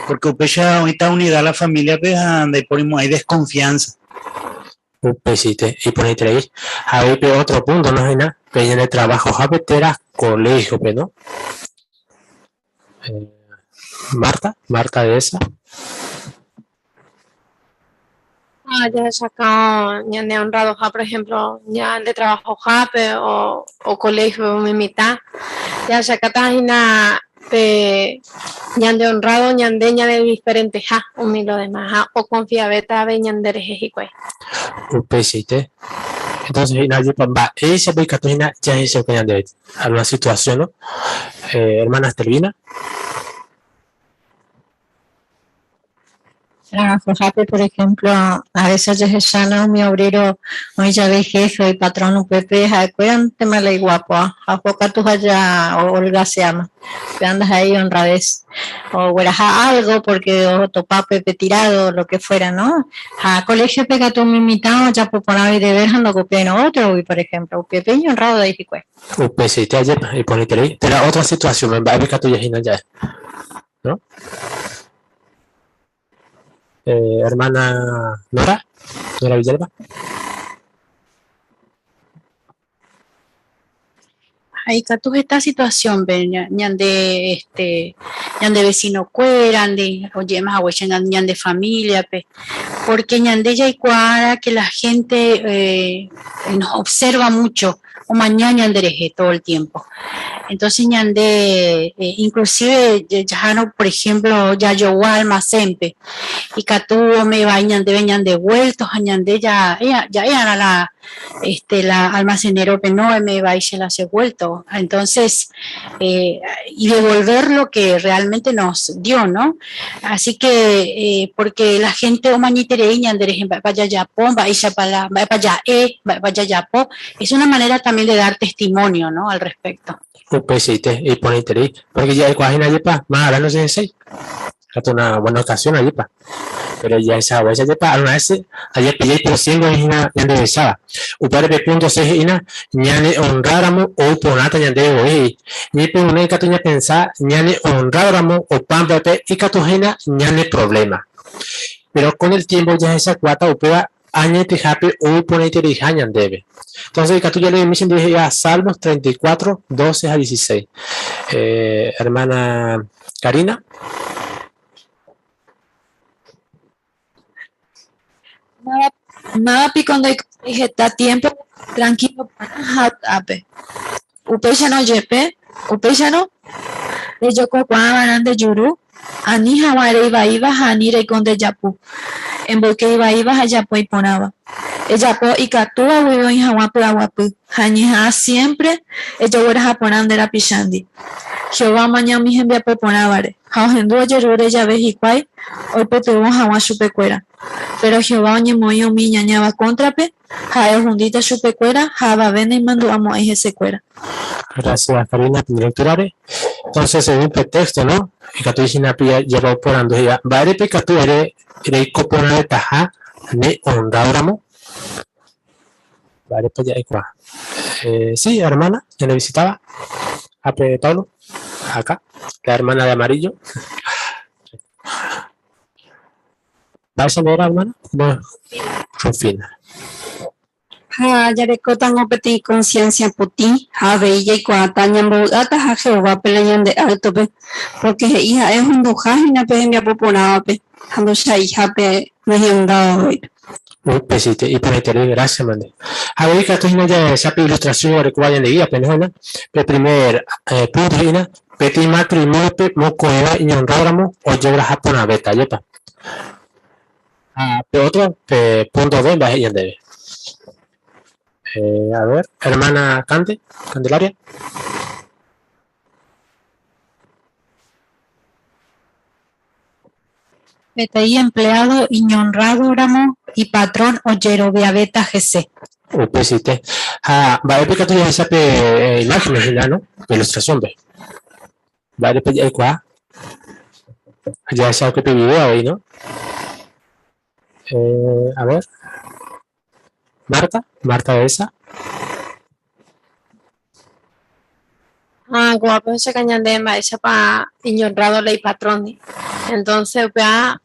porque upéicha oĩta unidad la familia-pe ha ndaiporimo'ãi desconfianza. Upeichaite, iporãiterei. Ha avei pe otro punto no hína pe ñane trabajohápe térã colegio-pe, no? Eh, Marta, Marta de esa. Ah, jahechakã ñane honradoha, por ejemplo, ñande trabajohápe o, o colegio umi mitã, jahechakáta hína pe ñande honrado ñande ñane diferenteha umi lo demás ha oconfiavéta avei ñande rehe hikuái. Upeichaite. Entonces hína jepa mba'éichapa ikatu hína jahechauka ñandéve alguna situación, no? Eh, hermana Estelvina. Trabajohápe, por ejemplo, a veces jahechána umi obrero oĩ jave jefe oĩ patrón upépe ha'ekuérantema la iguápoa ha oho katu ha ja holgaseáma. Upéva ndaha'éi honradez ogueraha algo porque otopa upépe tirado o lo que fuera, no? Ha colegio-pe katu umi mitã ojapo porãva ideber ha ndokopiáirõ ótrogui, por ejemplo, upépe iñhonrado he'i hikuái. Upeichaite ajépa iporãiterei. Térã otra situación-me mba'épe katu jahína ja'e, no? Eh, hermana Nora, Nora Villalba. Ha ikatu heta situación-pe ñande este ñande vecino-kuérandi, oje'éma haguéicha ñande familia-pe, porque ñande jaikuaára que la gente eh, nos observa mucho, omaña ñanderehe todo el tiempo. Entonces ñande, eh, inclusive jahárõ por ejemplo jajogua almacén-pe, ikatu ome'ẽvai ñandéve ñande vuelto ha ñande ja'e'arã la este la almacenero-pe no ome'ẽvai che la che vuelto. Entonces, eh, y devolver lo que realmente nos dio, ¿no? Así que, eh, porque la gente omañaiterei ñanderehe mba'épa jajapo, mba'éichapa la, mba'épa ja'e, mba'épa jajapo, es una manera también de dar testimonio, ¿no? Al respecto. Upeichaite, iporãiterei, porque ja'ekuaa hína jepa, maarã nocheheséi. Katu una buena ocasión ajépa. Pero jahechahaguéicha jepa alguna vez ajepillái pero siempre oĩhína ñandevecháva. Upévare pe punto 6 he'ína ñane honráramo ou porãta ñandéve voi he'i. Ñepyrũrã ikatu ñapensa ñane honrádoramo opa mba'épe ikatu hína ñane problema. Pero con el tiempo jahechakuaáta upéva añetehápe ou porãitereiha ñandéve. Entonces ikatu jaleemi chendive he'íva Salmos 34, 12 ha 16. Eh, hermana Karina. Máva, máva piko ndoikoséi heta tiempo tranquilo porã ha vy'ápe. Upéicharõ jepe, upéicharõ, rejokokuaava'erã nde juru, ani hag̃ua ere ivaíva ha ani reiko nde japu. Emboyke ivaíva ha ejapo iporãva. Ejapo ikatúva guive oĩ hag̃ua py'aguapy, ha eñeha'ã siémpre ejogueraha porã nde rapichándi. Jehová omaña umi hembiapo porãvare, ha ohendu ojerure jave hikuái oipytyvõ hag̃ua chupekuéra. Péro Jehová oñemoĩ umi iñañáva kóntrape, ha'e ohundíta chupekuéra ha avave naimandu'amo'ãi hesekuéra. Gracias, Karina, pende lectura-re. Entonces, según pe texto, no? Ikatu hína java oporandu he'iva, Mba'érepa ikatu ere reiko porãvetaha ne honrado-ramo? Mba'érepa ja'ekuaa? Eh, sí, hermana, ñane visitaba. Ape Pablo, acá, la hermana de amarillo. Mba'éicha nde réra, hermana? No, Rufina. Ha jarekótango peteĩ konsiénsia potĩ ha avei jaikuaáta ñambovy'átaha Jehovápe la ñande áytope, pórke he'i ha'e ohunduha hína pe hembiapo porãvape ha ndochaiha pe noñandávagui. Upechaite, iporãiterei, grásia mante. Ha avei ikatu hína jahecha pe ilustrasión orekóva ñande gíape, no hína? Pe primer punto he'ína, Peteĩ matrimóniope mokõive iñonrráramo ojegueraha porãvéta, ajépa? Ha pe ótro, pe punto D, mba'e he'i ñandéve? Eh, a ver, hermana Cande, Candelaria. Peteĩ empleado iñonrrádoramo ipatrón ojeroviavéta hese. Upeichaite. Ha mba'épa ikatu jahecha pe imágenes hína, no? Pe ilustración-pe. Mba'érepa ja'ekuaa? Jahecha pe video avei, no? Eh, a ver. Marta, Marta de esa. Ha ko'ápe ohechauka ñande mba'éichapa iñonrrádo la ipatróndi. Entonces upéva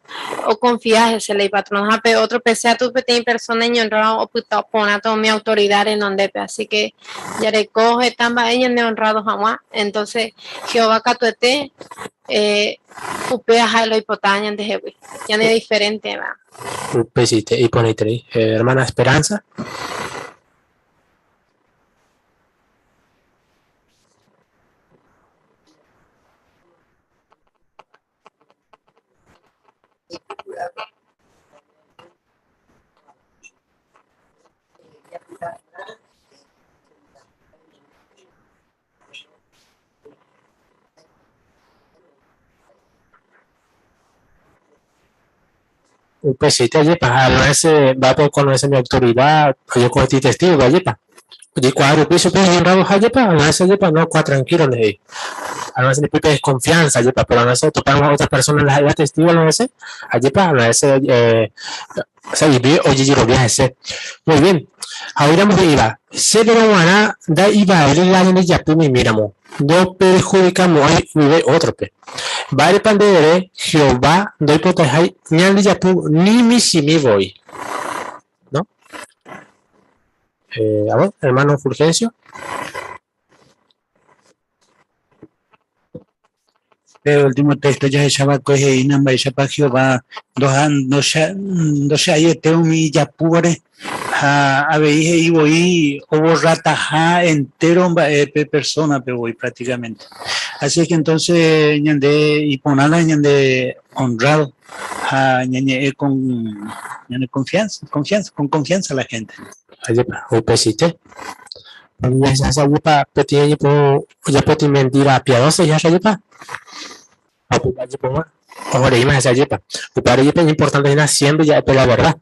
okonfia hese la ipatrón. Ha pe ótro pese atu peteĩ persóna iñonrrádo opyta porãta umi autorida renondépe. Así que jareko heta mba'e ñaneonrrádo hag̃ua. Entonces Jehová katuete eh, upéva ha'e la oipota ñandehegui. Ñanediferenteva. Upeichaite, iporãiterei. Eh, hermana Esperanza. Upeichaite ajépa, ha ese mba'épa okonohese mi autoridad, ojekoheti testigo ajépa. Ojeikuaa rupi chupe oñonrado ajépa, ese ajépa no kua tranquilo he'i. A veces le pide desconfianza ajépa, pero a veces topamos otras personas las ha'éva testigo a veces, ajépa, a veces eh, sa'ive ojejerovia hese. Muy bien. Ha oĩramo he'íva, Chéverõ g̃uarã nda'ivaéi la ñandejapu mimíramo, ndoperhudikamo'ãi guive ótrope. Mba'érepa nde ere Jehová ndoipotaiha ñandejapu ni michĩmi voi? No? Eh, a ver, hermano Fulgencio. Pe último texto jahecha va'ekue he'ína mba'éichapa Jehová ndocha'eiete umi ijapúvare ha avei he'i voi oborrataha entéro mba'e pe persónape voi prácticamente. Así es que entonces ñande iporã la ñande honrado ha ñañe'ẽ con ñane confianza, confianza, con confianza la gente. Ajépa, upeichaite. Ajépa peteĩ oñepyrũ ojapóti mentira piadosa ijára ajépa? Ha upéva ojepo'ã ohoreíma hese ajépa. Upévare jepe iñimportánte hína siémpre ja'e pe la verda.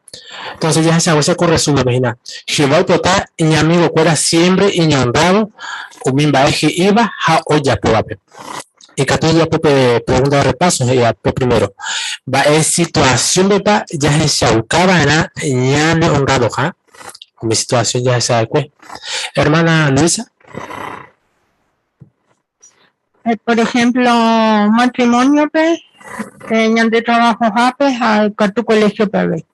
Entonces jahechaguéicha ko resúmenpe hína, Jehová oipota iñamigokuéra siémpre iñonrrádo umi mba'e he'íva ha ojapóvape. Ikatu jajapo pe pregunta de repaso he'íva pe primero. Mba'e situación-pepa jahechauka va'erã ñane honradoha? Umi situación jahecha va'ekue. Hermana Luisa. Eh, por ejemplo, matrimonio-pe, eh, ñande trabajo-hápe ha ikatu colegio-pe avei.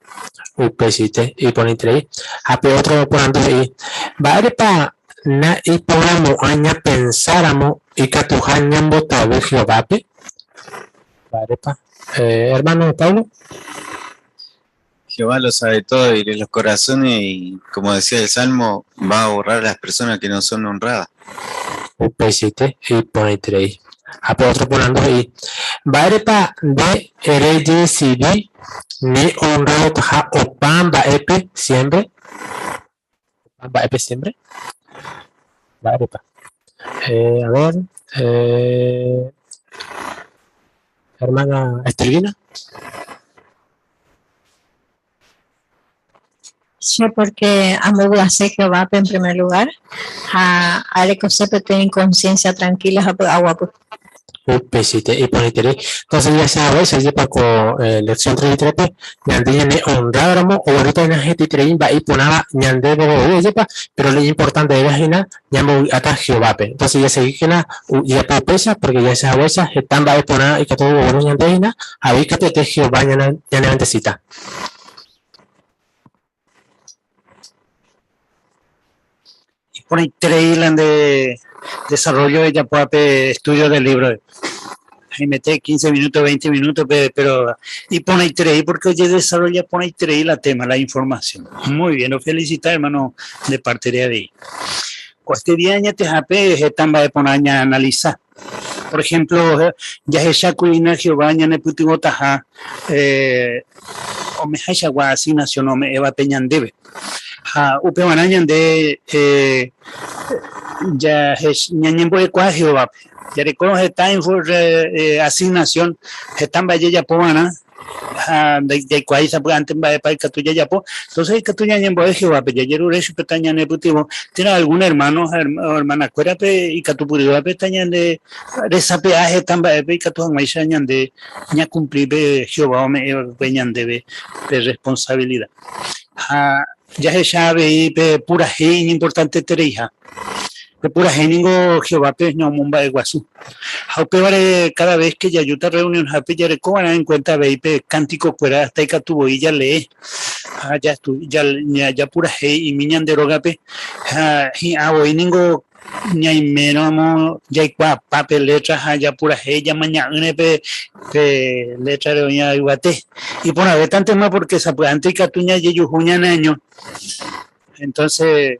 Upeichaite, iporãiterei. Ha pe ótro oporandu he'i, Mba'érepa naiporãmo'ã ñapensáramo ikatuha ñambotavy Jehovápe? Mba'érepa? Eh, hermano Pablo. Jehová lo sabe todo y lee los corazones y, como decía el Salmo, va a borrar a las personas que no son honradas. Upeichaite, iporãiterei. Ha pe ótro porandu he'i, Mba'érepa nde rejedesidi ne honradotaha opa mba'épe siémpre? Opa mba'épe siémpre? Mba'érepa? Eh, a ver, eh, hermana Estelvina. Che porque ambovy'ase Jehovápe en primer lugar ha arekose peteĩ conciencia tranquila ha py'aguapy. Upeichaite, iporãiterei. Entonces jahechahaguéicha jepa ko lección 33-pe, ñande ñane honrádoramo oguerúta hína hetaiterei mba'e iporãva ñandéve voi ajépa, pero lo importanteve hína ñambovy'áta Jehovápe. Entonces jasegíkena jajapo upéicha, porque jahechahaguéicha heta mba'e porã ikatu ogueru ñande hína, ha avei katuete Jehová ñanevendesíta. Iporãiterei la nde desarrollo ejapoápe estudio del libro. Haimete 15 minutos, 20 minutos, pero iporãiterei porque ojedesarrolla porãiterei la tema, la información. Muy bien, lo felicita hermano de parte de avei. Ko este día añetehápe heta mba'e porã ñaanalisa. Por ejemplo, jahechákuri Jehová ñanepytyvõtaha eh, omehaichagua asignación ome'ẽvape ñandéve. Ha upevarã ñande eh, ñañembo'ekuaa Jehovápe. Jarekórõ heta eh, asignación, heta mba'e jajapova'erã ha ndaikuaái sapy'ánte mba'épa ikatu jajapo. Entonces ikatu ñañembo'e Jehovápe, jajerure chupe tañanepytyvõ, térã algún hermano ha hermana-kuérape ikatupyrývape tañande resape'a heta mba'épe ikatu hag̃uáicha ñande ñakumpli pe Jehová ome'ẽva'ekue ñandéve pe responsabilidad. Ha jahecha avei pe purahéi iñimportantetereiha. Pe purahéi ningo Jehovápe ñamomba'eguasu. Ha upévare cada vez que jajúta reunionhápe jareko va'erã en cuenta avei pe cántico-kuéra hasta ikatu voi jalee ha japurahéi imi ñande rógape ha hi'ã voi ningo ñaiméramo jaikuaapa pe letra ha japurahéi jamaña'ỹre pe pe letra-re oĩva yvate. Iporãvétantema porque sapy'ánte ikatu ñajejuhu ñaneaño. Entonces,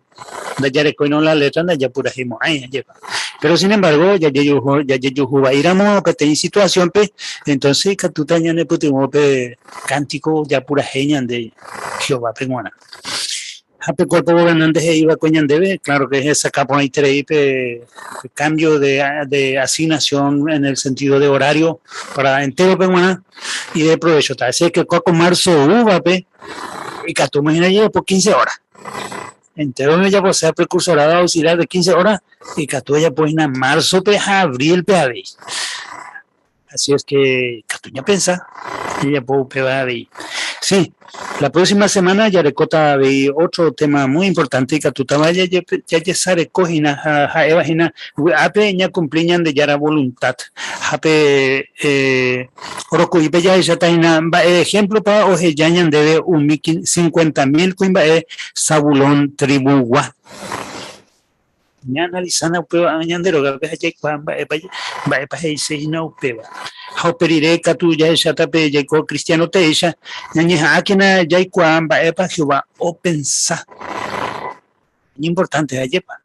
ndajarekóirõ la letra ndajapuraheimo'ãi, ajépa. Pero sin embargo, jajejuhu, jajejuhuvaíramo peteĩ situación-pe, entonces ikatúta ñanepytyvõ pe cántico japurahéi ñande Jehovápe g̃uarã. Ha pe Cuerpo Gobernante he'i va'ekue ñandéve, claro que hesakã porãiterei pe cambio de, de asignación en el sentido de horario para entérope g̃uarã ideprovechóta. Así es que kua ko marzo oúvape ikatúma hína jajapo 15 horas. Entéro ojaposéva precursorado auxiliar de 15 horas ikatu ojapo hína marzo-pe ha abril-pe avei. Así es que ikatu ñapensa jajapo upéva avei. Sí, la próxima semana jarekóta avei otro tema muy importante ikatútava jajesareko hína ha ha'éva hína vy'ápe ñakumpli Ñandejára voluntad. Ha pe eh, oroku'ípe jahecháta hína mba'e ejemplo-pa oheja ñandéve umi cincuenta mil kuimba'e Zabulón tribu-gua. Ñaanalisána upéva ñande rógape ha jaikuaa mba'épa mba'épa he'ise hína upéva. Ha upe rire katu jahecháta pe jaiko cristiano teéicha, ñañeha'ãkena jaikuaa mba'épa Jehová opensa. Iñimportánte ajépa.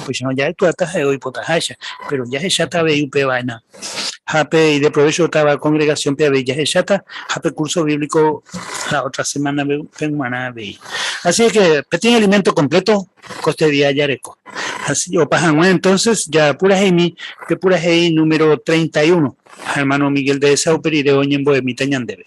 Upéicharõ ja'ekuaáta ha'e oipotaháicha, péro jahecháta avei upeva'erã. Ha pe ideprovéchotava kongregasiónpe avei jahecháta ha pe kúrso bíblico la ótra semánape g̃uarã avei. Así ke peteĩ aliménto kompléto ko este día jareko. Así opa hag̃ua entonces japuraheimi pe purahéi número 31 ha hermano Miguel Dehesa upe rire oñembo'emíta ñandéve.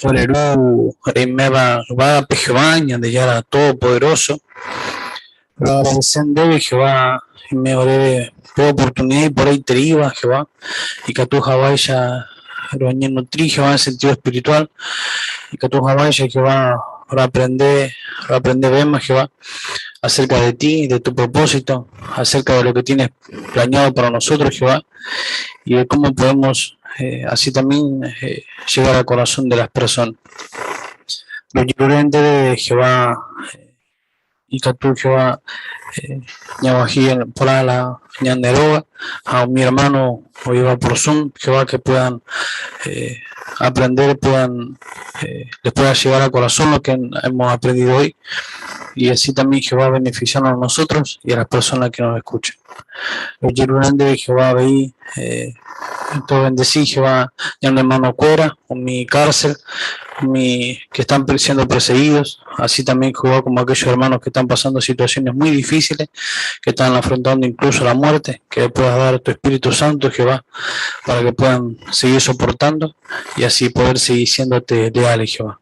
Ore Ru reiméva yvágape Jehová, Ñandejára Todopoderoso. Roagradece ndéve Jehová ime oréve pe oportunidad iporãitereíva Jehová, ikatu haguáicha roñenutri Jehová en sentido espiritual, ikatu haguáicha Jehová roaprende, roaprendevéma Jehová acerca de ti, de tu propósito, acerca de lo que tienes planeado para nosotros Jehová, y de cómo podemos eh, así también eh, llegar al corazón de las personas. Rojerure ndéve Jehová eh, ikatu Jehová ñaguahi porã la ñande róga ha umi hermano oĩva por Zoom, Jehová que puedan aprender, puedan les pueda llegar al corazón lo que hemos aprendido hoy y así también Jehová beneficiarnos a nosotros y a las personas que nos escuchen. Rojerure ndéve Jehová avei tobendecí Jehová ñane hermanokuéra, umi cárcel, umi que están siendo perseguidos, así también Jehová como aquellos hermanos que están pasando situaciones muy difíciles, que están afrontando incluso la muerte, que puedas dar tu Espíritu Santo, Jehová, para que puedan seguir soportando y así poder seguir siéndote leales, Jehová.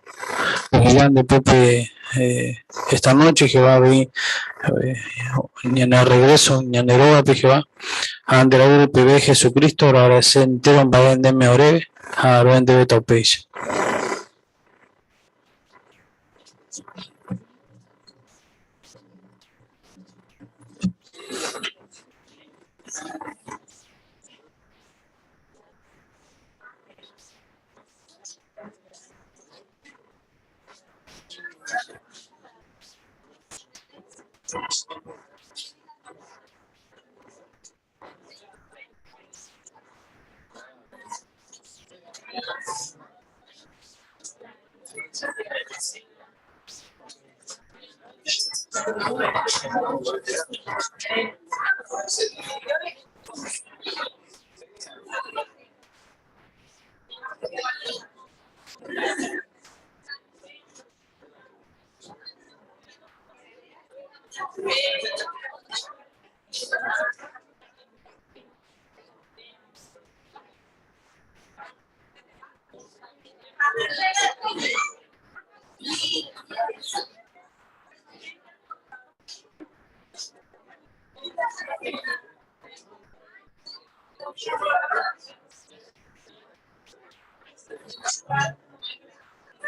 Grande, Pepe, eh, esta noche, Jehová, vi, eh, ñane regreso, ñane rógape, Jehová, ha nde ra'y rupive Jesucristo, roagradece entero mba'e ndéme oréve ha ro'e ndéve taupéicha.